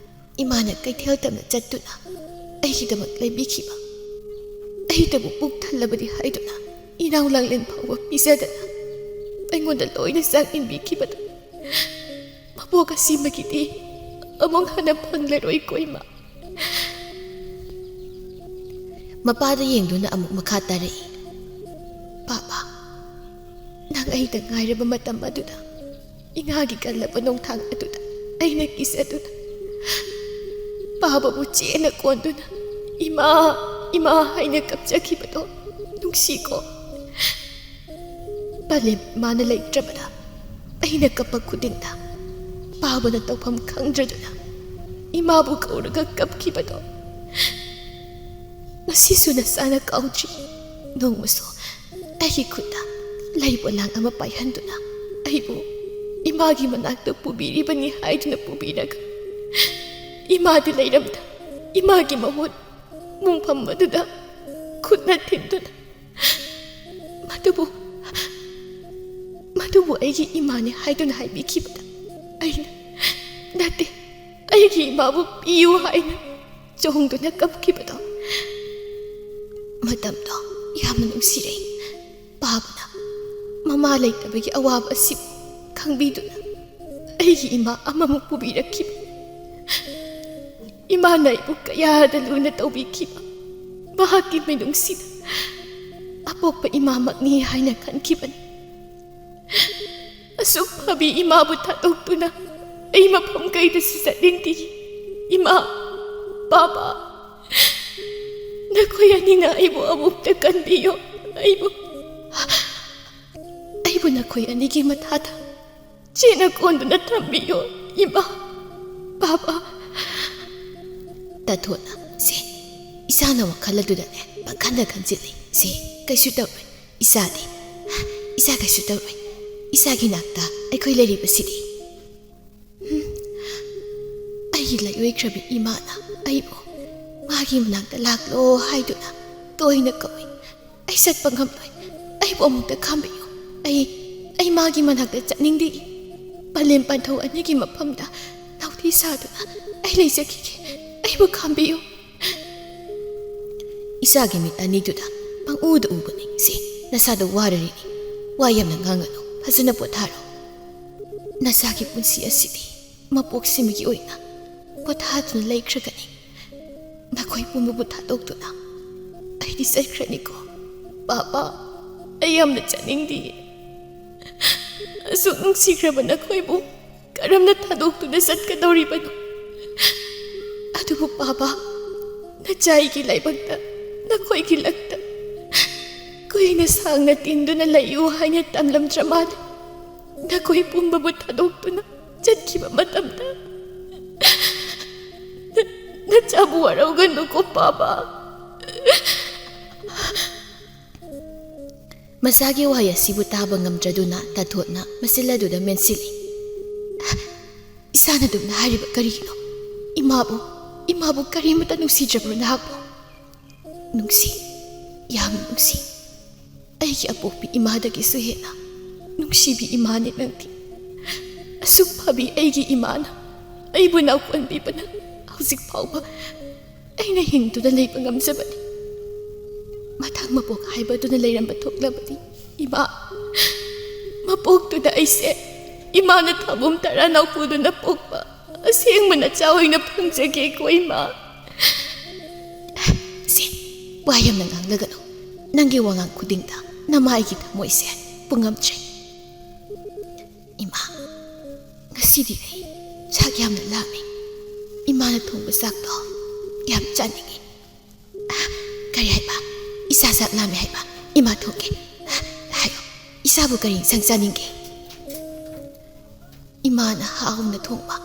ꯏꯃꯥꯅ ꯀꯩꯊꯦꯜ ꯇꯝꯅ ꯆꯠꯇꯨꯅ ꯑꯩꯒꯤꯗꯃꯛ ꯂꯩꯕꯤꯈꯤꯕ, ꯑꯩꯇꯕꯨ ꯄꯨꯛ ꯊꯜꯂꯕꯗꯤ ꯍꯥꯏꯗꯨꯅ ꯏꯅꯥꯎ ꯂꯥꯡꯂꯦꯟ ꯐꯥꯎꯕ ꯄꯤꯖꯗꯅ ꯑꯩꯉꯣꯟꯗ ꯂꯣꯏꯅ ꯆꯥꯛ ꯏꯟꯕꯤꯈꯤꯕꯗꯣ, ꯃꯄꯣꯛ ꯑꯁꯤꯃꯒꯤꯗꯤ ꯑꯃꯨꯛ ꯍꯟꯅ ꯐꯪꯂꯔꯣꯏꯀꯣ ꯏꯃꯥ꯫ ꯃꯄꯥꯗ ꯌꯦꯡꯗꯨꯅ ꯑꯃꯨꯛ ꯃꯈꯥ ꯇꯥꯔꯛꯏ, "ꯄꯥꯕ, ꯅꯪ ꯑꯩꯗ ꯉꯥꯏꯔꯕ ꯃꯇꯝ ꯑꯗꯨꯗ, ꯏꯉꯥꯒꯤ ꯀꯜꯂꯕ ꯅꯣꯡꯊꯥꯡ ꯑꯗꯨꯗ ꯑꯩꯅ ꯀꯤꯖꯗꯨꯅ ꯄꯥꯕꯕꯨ ꯆꯦꯠꯅ ꯀꯣꯟꯗꯨꯅ 'ꯏꯃꯥ, ꯏꯃꯥ' ꯍꯥꯏꯅ ꯀꯞꯆꯈꯤꯕꯗꯣ ꯅꯨꯡꯁꯤꯀꯣ꯫ ꯄꯂꯦꯝ ꯏꯃꯥꯅ ꯂꯩꯇ꯭ꯔꯕꯗ ꯑꯩꯅ ꯀꯞꯄ ꯈꯨꯗꯤꯡꯗ ꯄꯥꯕꯅ ꯇꯧꯐꯝ ꯈꯪꯗ꯭ꯔꯗꯨꯅ ꯏꯃꯥꯕꯨ ꯀꯧꯔꯒ ꯀꯞꯈꯤꯕꯗꯣ ꯉꯁꯤꯁꯨ ꯅꯁꯥꯅ ꯀꯥꯎꯗ꯭ꯔꯤ꯫ ꯅꯣꯡꯃꯁꯨ ꯑꯩꯒꯤ ꯈꯨꯠꯇ ꯂꯩ ꯄꯣꯂꯥꯡ ꯑꯃ ꯄꯥꯏꯍꯟꯗꯨꯅ ꯑꯩꯕꯨ ꯏꯃꯥꯒꯤ ꯃꯅꯥꯛꯇ ꯄꯨꯕꯤꯔꯤꯕꯅꯤ ꯍꯥꯏꯗꯨꯅ ꯄꯨꯕꯤꯔꯒ ꯏꯃꯥꯗꯤ ꯂꯩꯔꯝꯗ ꯏꯃꯥꯒꯤ ꯃꯍꯨꯠ ꯃꯣꯡꯐꯝ ꯑꯗꯨꯗ ꯈꯨꯠꯅ ꯊꯤꯟꯗꯨꯅ ꯃꯗꯨꯕꯨ, ꯃꯗꯨꯕꯨ ꯑꯩꯒꯤ ꯏꯃꯥꯅꯤ ꯍꯥꯏꯗꯨꯅ ꯍꯥꯏꯕꯤꯈꯤꯕꯗ ꯑꯩꯅ "ꯅꯠꯇꯦ, ꯑꯩꯒꯤ ꯏꯃꯥꯕꯨ ꯄꯤꯌꯨ" ꯍꯥꯏꯅ ꯆꯣꯡꯗꯨꯅ ꯀꯞꯈꯤꯕꯗꯣ꯫ ꯃꯇꯝꯗꯣ ꯌꯥꯝꯅ ꯅꯨꯡꯁꯤꯔꯦ꯫ ꯄꯥꯕꯅ ꯃꯃꯥ ꯂꯩꯇꯕꯒꯤ ꯑꯋꯥꯕ ꯑꯁꯤꯕꯨ ꯈꯪꯕꯤꯗꯨꯅ ꯑꯩꯒꯤ ꯏꯃꯥ ꯑꯃꯃꯨꯛ ꯄꯨꯕꯤꯔꯛꯈꯤꯕ꯫ ꯏꯃꯥꯅ ꯑꯩꯕꯨ ꯀꯌꯥꯗ ꯂꯨꯅ ꯇꯧꯕꯤꯈꯤꯕ꯫ ꯃꯍꯥꯛꯀꯤ ꯃꯤꯅꯨꯡꯁꯤꯅ ꯑꯄꯣꯛꯄ ꯏꯃꯥꯃꯛꯅꯤ ꯍꯥꯏꯅ ꯈꯟꯈꯤꯕꯅꯤ꯫ ꯑꯁꯨꯛ ꯐꯕꯤ ꯏꯃꯥꯕꯨ ꯊꯥꯗꯣꯛꯇꯨꯅ ꯑꯩ ꯃꯐꯝ ꯀꯩꯗꯁꯨ ꯆꯠꯅꯤꯡꯗꯦ꯫ ꯏꯃꯥ, ꯄꯥꯕ, ꯅꯈꯣꯏ ꯑꯅꯤꯅ ꯑꯩꯕꯨ ꯑꯃꯨꯛꯇ ꯀꯟꯕꯤꯌꯨ꯫ ꯑꯩꯕꯨ, ꯑꯩꯕꯨ ꯅꯈꯣꯏ ꯑꯅꯤꯒꯤ ꯃꯊꯥꯗ ꯆꯦꯠꯅ ꯀꯣꯟꯗꯨꯅ ꯊꯝꯕꯤꯌꯨ꯫ ꯏꯃꯥ, ꯄꯥꯕ꯫ ꯇꯥꯊꯣꯠꯅ, "ꯁꯦ, ꯏꯆꯥꯅ ꯋꯥꯈꯜ ꯑꯗꯨꯗꯅꯦ ꯄꯪꯈꯟꯗ ꯈꯟꯖꯤꯜꯂꯤ꯫ ꯁꯦ, ꯀꯩꯁꯨ ꯇꯧꯔꯣꯏ꯫ ꯏꯆꯥꯗꯤ, ꯏꯆꯥ ꯀꯩꯁꯨ ꯇꯧꯔꯣꯏ꯫ ꯏꯆꯥꯒꯤ ꯅꯥꯛꯇ ꯑꯩꯈꯣꯏ ꯂꯩꯔꯤꯕꯁꯤꯗꯤ"꯫ ꯍꯨꯝ, ꯑꯩꯒꯤ ꯂꯩꯑꯣꯏꯈ꯭ꯔꯕꯤ ꯏꯃꯥꯅ ꯑꯩꯕꯨ ꯃꯥꯒꯤ ꯃꯅꯥꯛꯇ ꯂꯥꯛꯂꯣ ꯍꯥꯏꯗꯨꯅ ꯇꯣꯏꯅ ꯀꯧꯏ꯫ ꯑꯩ ꯆꯠꯄ ꯉꯝꯂꯣꯏ꯫ ꯑꯩꯕꯨ ꯑꯃꯨꯛꯇ ꯈꯥꯝꯕꯤꯌꯨ꯫ ꯑꯩ, ꯑꯩ ꯃꯥꯒꯤ ꯃꯅꯥꯛꯇ ꯆꯠꯅꯤꯡꯗꯦ꯫ ꯄꯂꯦꯝ ꯄꯟꯊꯧ ꯑꯅꯤꯒꯤ ꯃꯐꯝꯗ ꯅꯥꯎꯇꯤ ꯁꯥꯗꯨꯅ ꯑꯩ ꯂꯩꯖꯈꯤꯒꯦ꯫ ꯑꯩꯕꯨ ꯈꯥꯝꯕꯤꯌꯨ꯫ ꯏꯆꯥꯒꯤ ꯃꯤꯠ ꯑꯅꯤꯗꯨꯗ ꯄꯪꯎꯗ ꯎꯕꯅꯤ꯫ "ꯁꯦ, ꯅꯁꯥꯗꯣ ꯋꯥꯔꯔꯤꯅꯤ꯫ ꯋꯥ ꯌꯥꯝꯅ ꯉꯥꯡꯒꯅꯨ꯫ ꯐꯖꯅ ꯄꯣꯊꯥꯔꯣ꯫ ꯅꯁꯥꯒꯤ ꯄꯨꯟꯁꯤ ꯑꯁꯤꯗꯤ ꯃꯄꯣꯛꯁꯤꯃꯒꯤ ꯑꯣꯏꯅ ꯄꯣꯊꯥꯗꯨꯅ ꯂꯩꯈ꯭ꯔꯒꯅꯤ꯫ ꯅꯈꯣꯏ ꯄꯨꯝꯕꯕꯨ ꯊꯥꯗꯣꯛꯇꯨꯅ ꯑꯩꯗꯤ ꯆꯠꯈ꯭ꯔꯅꯤꯀꯣ꯫ ꯄꯥꯄꯥ, ꯑꯩ ꯌꯥꯝꯅ ꯆꯠꯅꯤꯡꯗꯤꯌꯦ꯫ ꯑꯁꯨꯛ ꯅꯨꯡꯁꯤꯈ꯭ꯔꯕ ꯅꯈꯣꯏꯕꯨ ꯀꯔꯝꯅ ꯊꯥꯗꯣꯛꯇꯨꯅ ꯆꯠꯀꯗꯧꯔꯤꯕꯅꯣ? ꯑꯗꯨꯕꯨ ꯄꯥꯄꯥ, ꯅꯆꯥꯏꯒꯤ ꯂꯥꯏꯕꯛꯇ, ꯅꯈꯣꯏꯒꯤ ꯂꯛꯇ ꯀꯨꯏꯅ ꯁꯥꯡꯅ ꯇꯤꯟꯗꯨꯅ ꯂꯩꯌꯨ ꯍꯥꯏꯅ ꯇꯝꯂꯝꯗ꯭ꯔ ꯃꯥꯜꯂꯦ꯫ ꯅꯈꯣꯏ ꯄꯨꯝꯕꯕꯨ ꯊꯥꯗꯣꯛꯇꯨꯅ ꯆꯠꯈꯤꯕ ꯃꯇꯝꯗ ꯅꯆꯥꯕꯨ ꯋꯥꯔꯧꯒꯅꯨꯀꯣ ꯄꯥꯄꯥ꯫" ꯃꯆꯥꯒꯤ ꯋꯥꯍꯩ ꯑꯁꯤꯕꯨ ꯇꯥꯕ ꯉꯝꯗ꯭ꯔꯗꯨꯅ ꯇꯥꯊꯣꯠꯅ ꯃꯆꯤꯜ ꯑꯗꯨꯗ ꯃꯦꯟꯁꯤꯜꯂꯤ꯫ "ꯏꯆꯥꯅ ꯑꯗꯨꯝꯅ ꯍꯥꯏꯔꯤꯕ ꯀꯔꯤꯒꯤꯅꯣ? ꯏꯃꯥꯕꯨ, ꯏꯃꯥꯕꯨ ꯀꯔꯤꯃꯠꯇ ꯅꯨꯡꯁꯤꯗ꯭ꯔꯕ꯭ꯔꯣ ꯅꯍꯥꯛꯄꯨ?" "ꯅꯨꯡꯁꯤ, ꯌꯥꯝ ꯅꯨꯡꯁꯤ꯫ ꯑꯩꯒꯤ ꯑꯄꯣꯛꯄꯤ ꯏꯃꯥꯗꯒꯤꯁꯨ ꯍꯦꯟꯅ ꯅꯨꯡꯁꯤꯕꯤ ꯏꯃꯥꯅꯤ ꯅꯪꯗꯤ꯫ ꯑꯁꯨꯛ ꯐꯕꯤ ꯑꯩꯒꯤ ꯏꯃꯥꯅ ꯑꯩꯕꯨ ꯅꯥꯎꯀꯣꯟꯕꯤꯕꯅ ꯍꯧꯖꯤꯛ ꯐꯥꯎꯕ ꯑꯩꯅ ꯍꯤꯡꯗꯨꯅ ꯂꯩꯕ ꯉꯝꯖꯕꯅꯤ꯫ ꯃꯊꯪ ꯃꯄꯣꯛ ꯍꯥꯏꯕꯗꯨꯅ ꯂꯩꯔꯝꯕ ꯊꯣꯛꯂꯕꯗꯤ ꯏꯃꯥ, ꯃꯄꯣꯛꯇꯨꯗ ꯑꯩꯁꯦ ꯏꯃꯥꯅ ꯊꯥꯕꯨꯝ ꯇꯔꯥ ꯅꯥꯎꯄꯨꯗꯨꯅ ꯄꯣꯛꯄ ꯑꯁꯦꯡꯕ ꯅꯆꯥ ꯑꯣꯏꯅ ꯐꯪꯖꯒꯦꯀꯣ ꯏꯃꯥ꯫" "ꯁꯦ, ꯋꯥ ꯌꯥꯝꯅ ꯉꯥꯡꯂꯒꯅꯨ꯫ ꯅꯪꯒꯤ ꯋꯥꯉꯥꯡ ꯈꯨꯗꯤꯡꯗ ꯅꯃꯥꯏꯒꯤ ꯊꯃꯣꯏꯁꯦ ꯄꯨꯡꯉꯝꯗ꯭ꯔꯦ꯫" "ꯏꯃꯥ, ꯉꯁꯤꯗꯤ ꯑꯩ ꯆꯥꯛ ꯌꯥꯝꯅ ꯂꯥꯝꯃꯤ꯫ ꯏꯃꯥꯅ ꯊꯣꯡꯕ ꯆꯥꯛꯇꯣ ꯌꯥꯝ ꯆꯥꯅꯤꯡꯉꯤ꯫" "ꯀꯔꯤ ꯍꯥꯏꯕ? ꯏꯆꯥ ꯆꯥꯛ ꯂꯥꯝꯃꯤ ꯍꯥꯏꯕ? ꯏꯃꯥ ꯊꯣꯡꯒꯦ꯫ ꯍꯥꯏꯌꯣ, ꯏꯆꯥꯕꯨ ꯀꯔꯤ ꯏꯟꯁꯥꯡ ꯆꯥꯅꯤꯡꯒꯦ?" "ꯏꯃꯥꯅ ꯍꯥꯎꯅ ꯊꯣꯡꯕ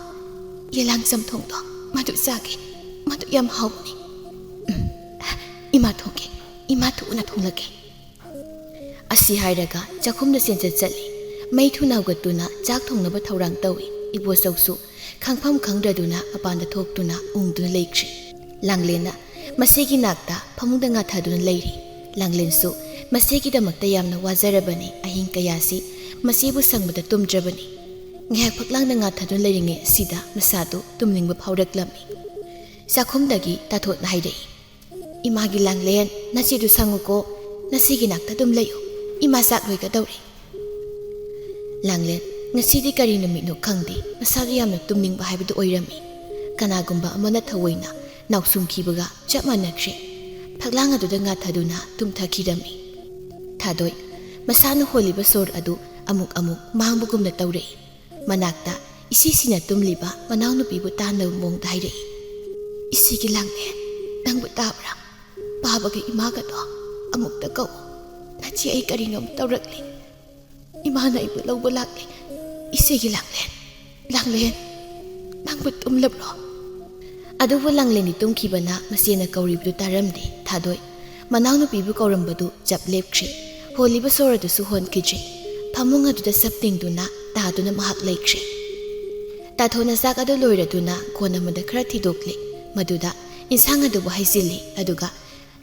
ꯌꯦꯂꯥꯡ ꯆꯝꯊꯣꯡꯗꯣ, ꯃꯗꯨ ꯆꯥꯒꯦ꯫ ꯃꯗꯨ ꯌꯥꯝ ꯍꯥꯎꯕꯅꯤ꯫" "ꯎꯝ, ꯏꯃꯥ ꯊꯣꯡꯒꯦ꯫ ꯏꯃꯥ ꯊꯨꯅ ꯊꯣꯡꯂꯒꯦ꯫" ꯑꯁꯤ ꯍꯥꯏꯔꯒ ꯆꯥꯛꯈꯨꯝꯗ ꯆꯦꯟꯆꯠ ꯆꯠꯂꯤ꯫ ꯃꯩ ꯊꯨꯅ ꯍꯧꯒꯠꯇꯨꯅ ꯆꯥꯛ ꯊꯣꯡꯅꯕ ꯊꯧꯔꯥꯡ ꯇꯧꯏ꯫ ꯏꯕꯣꯆꯧꯁꯨ ꯈꯪꯐꯝ ꯈꯪꯗ꯭ꯔꯗꯨꯅ ꯃꯄꯥꯟꯗ ꯊꯣꯛꯇꯨꯅ ꯎꯪꯗꯨꯅ ꯂꯩꯈ꯭ꯔꯤ꯫ ꯂꯥꯡꯂꯦꯟꯅ ꯃꯆꯦꯒꯤ ꯅꯥꯛꯇ ꯐꯃꯨꯡꯗ ꯉꯥꯊꯗꯨꯅ ꯂꯩꯔꯤ꯫ ꯂꯥꯡꯂꯦꯟꯁꯨ ꯃꯆꯦꯒꯤꯗꯃꯛꯇ ꯌꯥꯝꯅ ꯋꯥꯖꯔꯕꯅꯤ꯫ ꯑꯍꯤꯡ ꯀꯌꯥꯁꯤ ꯃꯆꯦꯕꯨ ꯁꯪꯕꯗ ꯇꯨꯝꯗ꯭ꯔꯕꯅꯤ꯫ ꯉꯥꯏꯍꯥꯛ ꯐꯛꯂꯥꯡꯗ ꯉꯥꯊꯗꯨꯅ ꯂꯩꯔꯤꯉꯩ ꯑꯁꯤꯗ ꯃꯁꯥꯗꯨ ꯇꯨꯝꯅꯤꯡꯕ ꯐꯥꯎꯔꯛꯂꯝꯃꯤ꯫ ꯆꯥꯛꯈꯨꯝꯗꯒꯤ ꯇꯥꯊꯣꯠꯅ ꯍꯥꯏꯔꯛꯏ, "ꯏꯃꯥꯒꯤ ꯂꯥꯡꯂꯦꯟ, ꯅꯆꯦꯗꯨ ꯁꯪꯉꯨꯀꯣ, ꯅꯆꯦꯒꯤ ꯅꯥꯛꯇ ꯑꯗꯨꯝ ꯂꯩꯌꯨ, ꯏꯃꯥ ꯆꯥꯛ ꯂꯣꯏꯒꯗꯧꯔꯦ꯫" ꯂꯥꯡꯂꯦꯟ, ꯉꯁꯤꯗꯤ ꯀꯔꯤ ꯅꯨꯃꯤꯠꯅꯣ ꯈꯪꯗꯦ, ꯃꯁꯥꯗꯨ ꯌꯥꯝꯅ ꯇꯨꯝꯅꯤꯡꯕ ꯍꯥꯏꯕꯗꯨ ꯑꯣꯏꯔꯝꯃꯤ꯫ ꯀꯅꯥꯒꯨꯝꯕ ꯑꯃꯅ ꯊꯑꯣꯏꯅ ꯅꯥꯎꯁꯨꯝꯈꯤꯕꯒ ꯆꯞ ꯃꯥꯟꯅꯈ꯭ꯔꯦ꯫ ꯐꯛꯂꯥꯡ ꯑꯗꯨꯗ ꯉꯥꯊꯗꯨꯅ ꯇꯨꯝꯊꯈꯤꯔꯝꯃꯤ꯫ ꯊꯥꯗꯣꯏ, ꯃꯁꯥꯅ ꯍꯣꯜꯂꯤꯕ ꯁꯣꯔ ꯑꯗꯨ ꯑꯃꯨꯛ ꯑꯃꯨꯛ ꯃꯥꯡꯕꯒꯨꯝꯅ ꯇꯧꯔꯛꯏ꯫ ꯃꯅꯥꯛꯇ ꯏꯁꯤꯁꯤꯅ ꯇꯨꯝꯂꯤꯕ ꯃꯅꯥꯎꯅꯨꯄꯤꯕꯨ ꯇꯥꯟꯅꯕ ꯃꯑꯣꯡꯗ ꯍꯥꯏꯔꯛꯏ, "ꯏꯆꯦꯒꯤ ꯂꯥꯡꯂꯦꯟ, ꯅꯪꯕꯨ ꯇꯥꯕ꯭ꯔꯥ? ꯄꯥꯕꯒ ꯏꯃꯥꯒꯗꯣ ꯑꯃꯨꯛꯇ ꯀꯧ꯫ ꯅꯆꯦ ꯑꯩ ꯀꯔꯤꯅꯣꯝ ꯇꯧꯔꯛꯂꯦ꯫ ꯏꯃꯥꯅ ꯑꯩꯕꯨ ꯂꯧꯕ ꯂꯥꯛꯂꯦ꯫ ꯏꯆꯦꯒꯤ ꯂꯥꯡꯂꯦꯟ, ꯂꯥꯡꯂꯦꯟ, ꯅꯪꯕꯨ ꯇꯨꯝꯂꯕ꯭ꯔꯣ?" ꯑꯗꯨꯕꯨ ꯂꯥꯡꯂꯦꯟꯗꯤ ꯇꯨꯝꯈꯤꯕꯅ ꯃꯆꯦꯅ ꯀꯧꯔꯤꯕꯗꯨ ꯇꯥꯔꯝꯗꯦ꯫ ꯊꯥꯗꯣꯏ, ꯃꯅꯥꯎꯅꯨꯄꯤꯕꯨ ꯀꯧꯔꯝꯕꯗꯨ ꯆꯞ ꯂꯦꯞꯈ꯭ꯔꯦ꯫ ꯍꯣꯜꯂꯤꯕ ꯁꯣꯔ ꯑꯗꯨꯁꯨ ꯍꯣꯟꯈꯤꯗ꯭ꯔꯦ꯫ ꯐꯃꯨꯡ ꯑꯗꯨꯗ ꯆꯞ ꯇꯤꯡꯗꯨꯅ ꯇꯥꯗꯨꯅ ꯃꯍꯥꯛ ꯂꯩꯈ꯭ꯔꯦ꯫ ꯇꯥꯊꯣꯠꯅ ꯆꯥꯛ ꯑꯗꯨ ꯂꯣꯏꯔꯗꯨꯅ ꯀꯣꯟ ꯑꯃꯗ ꯈꯔ ꯊꯤꯗꯣꯛꯂꯦ꯫ ꯃꯗꯨꯗ ꯏꯟꯁꯥꯡ ꯑꯗꯨꯕꯨ ꯍꯩꯖꯤꯜꯂꯤ꯫ ꯑꯗꯨꯒ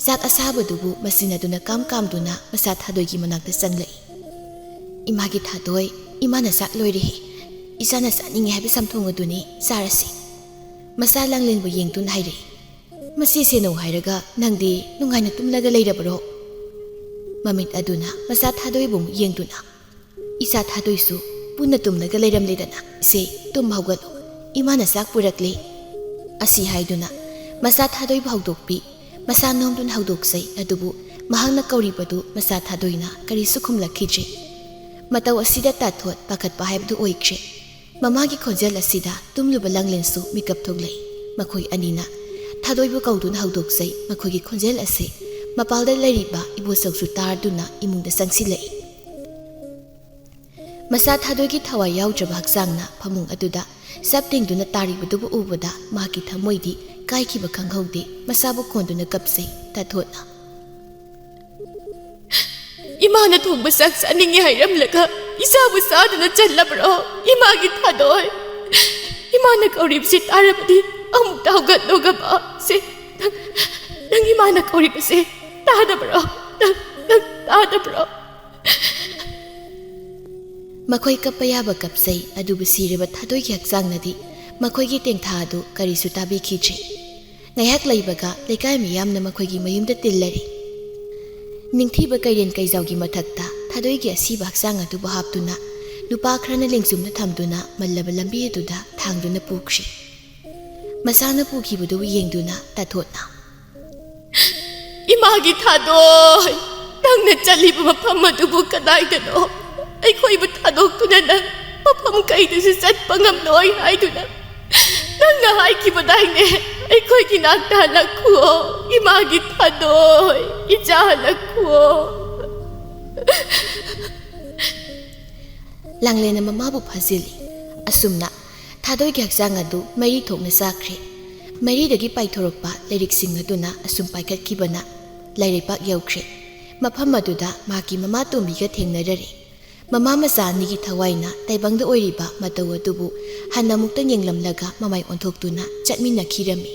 ꯆꯥꯛ ꯑꯁꯥꯕꯗꯨꯕꯨ ꯃꯆꯤꯟ ꯑꯗꯨꯅ ꯀꯥꯝ ꯀꯥꯝꯗꯨꯅ ꯃꯆꯥ ꯊꯥꯗꯣꯏꯒꯤ ꯃꯅꯥꯛꯇ ꯆꯪꯂꯛꯏ꯫ "ꯏꯃꯥꯒꯤ ꯊꯥꯗꯣꯏ, ꯏꯃꯥꯅ ꯆꯥꯛ ꯂꯣꯏꯔꯦ꯫ ꯏꯆꯥꯅ ꯆꯥꯅꯤꯡꯉꯦ ꯍꯥꯏꯕ ꯆꯝꯊꯣꯡ ꯑꯗꯨꯅꯤ, ꯆꯥꯔꯁꯤ꯫" ꯃꯆꯥ ꯂꯥꯡꯂꯦꯟꯕꯨ ꯌꯦꯡꯗꯨꯅ ꯍꯥꯏꯔꯛꯏ, "ꯃꯁꯤ ꯁꯦꯟꯅꯧ ꯍꯥꯏꯔꯒ ꯅꯪꯗꯤ ꯅꯨꯡꯉꯥꯏꯅ ꯇꯨꯝꯂꯒ ꯂꯩꯔꯕꯔꯣ?" ꯃꯃꯤꯠ ꯑꯗꯨꯅ ꯃꯆꯥ ꯊꯥꯗꯣꯏꯕꯨ ꯑꯃꯨꯛ ꯌꯦꯡꯗꯨꯅ, "ꯏꯆꯥ ꯊꯥꯗꯣꯏꯁꯨ ꯄꯨꯟꯅ ꯇꯨꯝꯂꯒ ꯂꯩꯔꯝꯂꯦꯗꯅ꯫ ꯏꯆꯦ, ꯇꯨꯝ ꯍꯧꯒꯠꯂꯨ, ꯏꯃꯥꯅ ꯆꯥꯛ ꯄꯨꯔꯛꯂꯦ꯫" ꯑꯁꯤ ꯍꯥꯏꯗꯨꯅ ꯃꯆꯥ ꯊꯥꯗꯣꯏꯕꯨ ꯍꯧꯗꯣꯛꯄꯤ꯫ ꯃꯁꯥ ꯅꯣꯝꯗꯨꯅ ꯍꯧꯗꯣꯛꯆꯩ, ꯑꯗꯨꯕꯨ ꯃꯍꯥꯛꯅ ꯀꯧꯔꯤꯕꯗꯨ ꯃꯆꯥ ꯊꯥꯗꯣꯏꯅ ꯀꯔꯤꯁꯨ ꯈꯨꯝꯂꯛꯈꯤꯗ꯭ꯔꯦ꯫ ꯃꯇꯧ ꯑꯁꯤꯗ ꯇꯥꯊꯣꯠ ꯄꯥꯈꯠꯄ ꯍꯥꯏꯕꯗꯨ ꯑꯣꯏꯈ꯭ꯔꯦ꯫ ꯃꯃꯥꯒꯤ ꯈꯣꯟꯖꯦꯜ ꯑꯁꯤꯗ ꯇꯨꯝꯂꯨꯕ ꯂꯥꯡꯂꯦꯟꯁꯨ ꯃꯤꯀꯞ ꯊꯣꯛꯂꯛꯏ꯫ ꯃꯈꯣꯏ ꯑꯅꯤꯅ ꯊꯥꯗꯣꯏꯕꯨ ꯀꯧꯗꯨꯅ ꯍꯧꯗꯣꯛꯆꯩ꯫ ꯃꯈꯣꯏꯒꯤ ꯈꯣꯟꯖꯦꯜ ꯑꯁꯤ ꯃꯄꯥꯜꯗ ꯂꯩꯔꯤꯕ ꯏꯕꯣꯆꯧꯁꯨ ꯇꯥꯔꯗꯨꯅ ꯏꯃꯨꯡꯗ ꯆꯪꯁꯤꯜꯂꯛꯏ꯫ ꯃꯆꯥ ꯊꯥꯗꯣꯏꯒꯤ ꯊꯋꯥꯏ ꯌꯥꯎꯗ꯭ꯔꯕ ꯍꯛꯆꯥꯡꯅ ꯐꯃꯨꯡ ꯑꯗꯨꯗ ꯆꯞ ꯇꯤꯡꯗꯨꯅ ꯇꯥꯔꯤꯕꯗꯨꯕꯨ ꯎꯕꯗ ꯃꯍꯥꯛꯀꯤ ꯊꯃꯣꯏꯗꯤ ꯀꯥꯏꯈꯤꯕ ꯈꯪꯍꯧꯗꯦ꯫ ꯃꯁꯥꯕꯨ ꯀꯣꯟꯗꯨꯅ ꯀꯞꯆꯩ ꯇꯥꯊꯣꯠꯅ꯫ "ꯏꯃꯥꯅ ꯊꯣꯡꯕ ꯆꯥꯛ ꯆꯥꯅꯤꯡꯉꯤ ꯍꯥꯏꯔꯝꯂꯒ ꯏꯆꯥꯕꯨ ꯆꯥꯗꯅ ꯆꯠꯂꯕ꯭ꯔꯣ? ꯏꯃꯥꯒꯤ ꯊꯥꯗꯣꯏ, ꯏꯃꯥꯅ ꯀꯧꯔꯤꯕꯁꯤ ꯇꯥꯔꯕꯗꯤ ꯑꯃꯨꯛꯇ ꯍꯧꯒꯠꯂꯣ ꯒꯕꯥ꯫ ꯁꯦ, ꯅꯪ, ꯅꯪ ꯏꯃꯥꯅ ꯀꯧꯔꯤꯕꯁꯦ ꯇꯥꯗꯕ꯭ꯔꯣ? ꯅꯪ, ꯅꯪ ꯇꯥꯗꯕ꯭ꯔꯣ?" ꯃꯈꯣꯏ ꯀꯞꯄ ꯌꯥꯕ ꯀꯞꯆꯩ, ꯑꯗꯨꯕꯨ ꯁꯤꯔꯕ ꯊꯥꯗꯣꯏꯒꯤ ꯍꯛꯆꯥꯡꯅꯗꯤ ꯃꯈꯣꯏꯒꯤ ꯇꯦꯡꯊꯥ ꯑꯗꯨ ꯀꯔꯤꯁꯨ ꯇꯥꯕꯤꯈꯤꯗ꯭ꯔꯤ꯫ ꯉꯥꯏꯍꯥꯛ ꯂꯩꯕꯒ ꯂꯩꯀꯥꯏ ꯃꯤꯌꯥꯝꯅ ꯃꯈꯣꯏꯒꯤ ꯃꯌꯨꯝꯗ ꯇꯤꯜꯂꯔꯤ꯫ ꯅꯤꯡꯊꯤꯕ ꯀꯩꯔꯦꯟ ꯀꯩꯖꯥꯎꯒꯤ ꯃꯊꯛꯇ ꯊꯥꯗꯣꯏꯒꯤ ꯑꯁꯤꯕ ꯍꯛꯆꯥꯡ ꯑꯗꯨꯕꯨ ꯍꯥꯞꯇꯨꯅ ꯅꯨꯄꯥ ꯈꯔꯅ ꯂꯦꯡꯖꯨꯝꯗ ꯊꯝꯗꯨꯅ ꯃꯜꯂꯕ ꯂꯝꯕꯤ ꯑꯗꯨꯗ ꯊꯥꯡꯗꯨꯅ ꯄꯨꯈ꯭ꯔꯤ꯫ ꯃꯁꯥꯅ ꯄꯨꯈꯤꯕꯗꯨꯕꯨ ꯌꯦꯡꯗꯨꯅ ꯇꯥꯊꯣꯠꯅ, "ꯏꯃꯥꯒꯤ ꯊꯥꯗꯣꯏ, ꯅꯪꯅ ꯆꯠꯂꯤꯕ ꯃꯐꯝ ꯑꯗꯨꯕꯨ ꯀꯗꯥꯏꯗꯅꯣ? ꯑꯩꯈꯣꯏꯕꯨ ꯊꯥꯗꯣꯛꯇꯨꯅ ꯅꯪ ꯃꯐꯝ ꯀꯩꯗꯁꯨ ꯆꯠꯄ ꯉꯝꯂꯣꯏ ꯍꯥꯏꯗꯨꯅ ꯅꯪꯅ ꯍꯥꯏꯈꯤꯕꯗꯥꯏꯅꯦ? ꯑꯩꯈꯣꯏꯒꯤ ꯅꯥꯛꯇ ꯍꯜꯂꯛꯈꯨꯑꯣ, ꯏꯃꯥꯒꯤ ꯊꯥꯗꯣꯏ, ꯏꯆꯥ ꯍꯜꯂꯛꯈꯨꯑꯣ꯫" ꯂꯥꯡꯂꯦꯟꯅ ꯃꯃꯥꯕꯨ ꯐꯥꯖꯤꯜꯂꯤ꯫ ꯑꯁꯨꯝꯅ ꯊꯥꯗꯣꯏꯒꯤ ꯍꯛꯆꯥꯡ ꯑꯗꯨ ꯃꯔꯤ ꯊꯣꯛꯅ ꯆꯥꯈ꯭ꯔꯦ꯫ ꯃꯔꯤꯗꯒꯤ ꯄꯥꯏꯊꯣꯔꯛꯄ ꯂꯥꯏꯔꯤꯛꯁꯤꯡ ꯑꯗꯨꯅ ꯑꯁꯨꯝ ꯄꯥꯏꯈꯠꯈꯤꯕꯅ ꯂꯥꯏꯔꯩꯄꯥꯛ ꯌꯧꯈ꯭ꯔꯦ꯫ ꯃꯐꯝ ꯑꯗꯨꯗ ꯃꯍꯥꯛꯀꯤ ꯃꯃꯥ ꯇꯣꯝꯕꯤꯒ ꯊꯦꯡꯅꯔꯔꯦ꯫ ꯃꯃꯥ ꯃꯆꯥ ꯑꯅꯤꯒꯤ ꯊꯋꯥꯏꯅ ꯇꯥꯏꯕꯪꯗ ꯑꯣꯏꯔꯤꯕ ꯃꯇꯧ ꯑꯗꯨꯕꯨ ꯍꯟꯅ ꯑꯃꯨꯛꯇꯪ ꯌꯦꯡꯂꯝꯂꯒ ꯃꯃꯥꯏ ꯑꯣꯟꯊꯣꯛꯇꯨꯅ ꯆꯠꯃꯤꯟꯅꯈꯤꯔꯝꯃꯤ꯫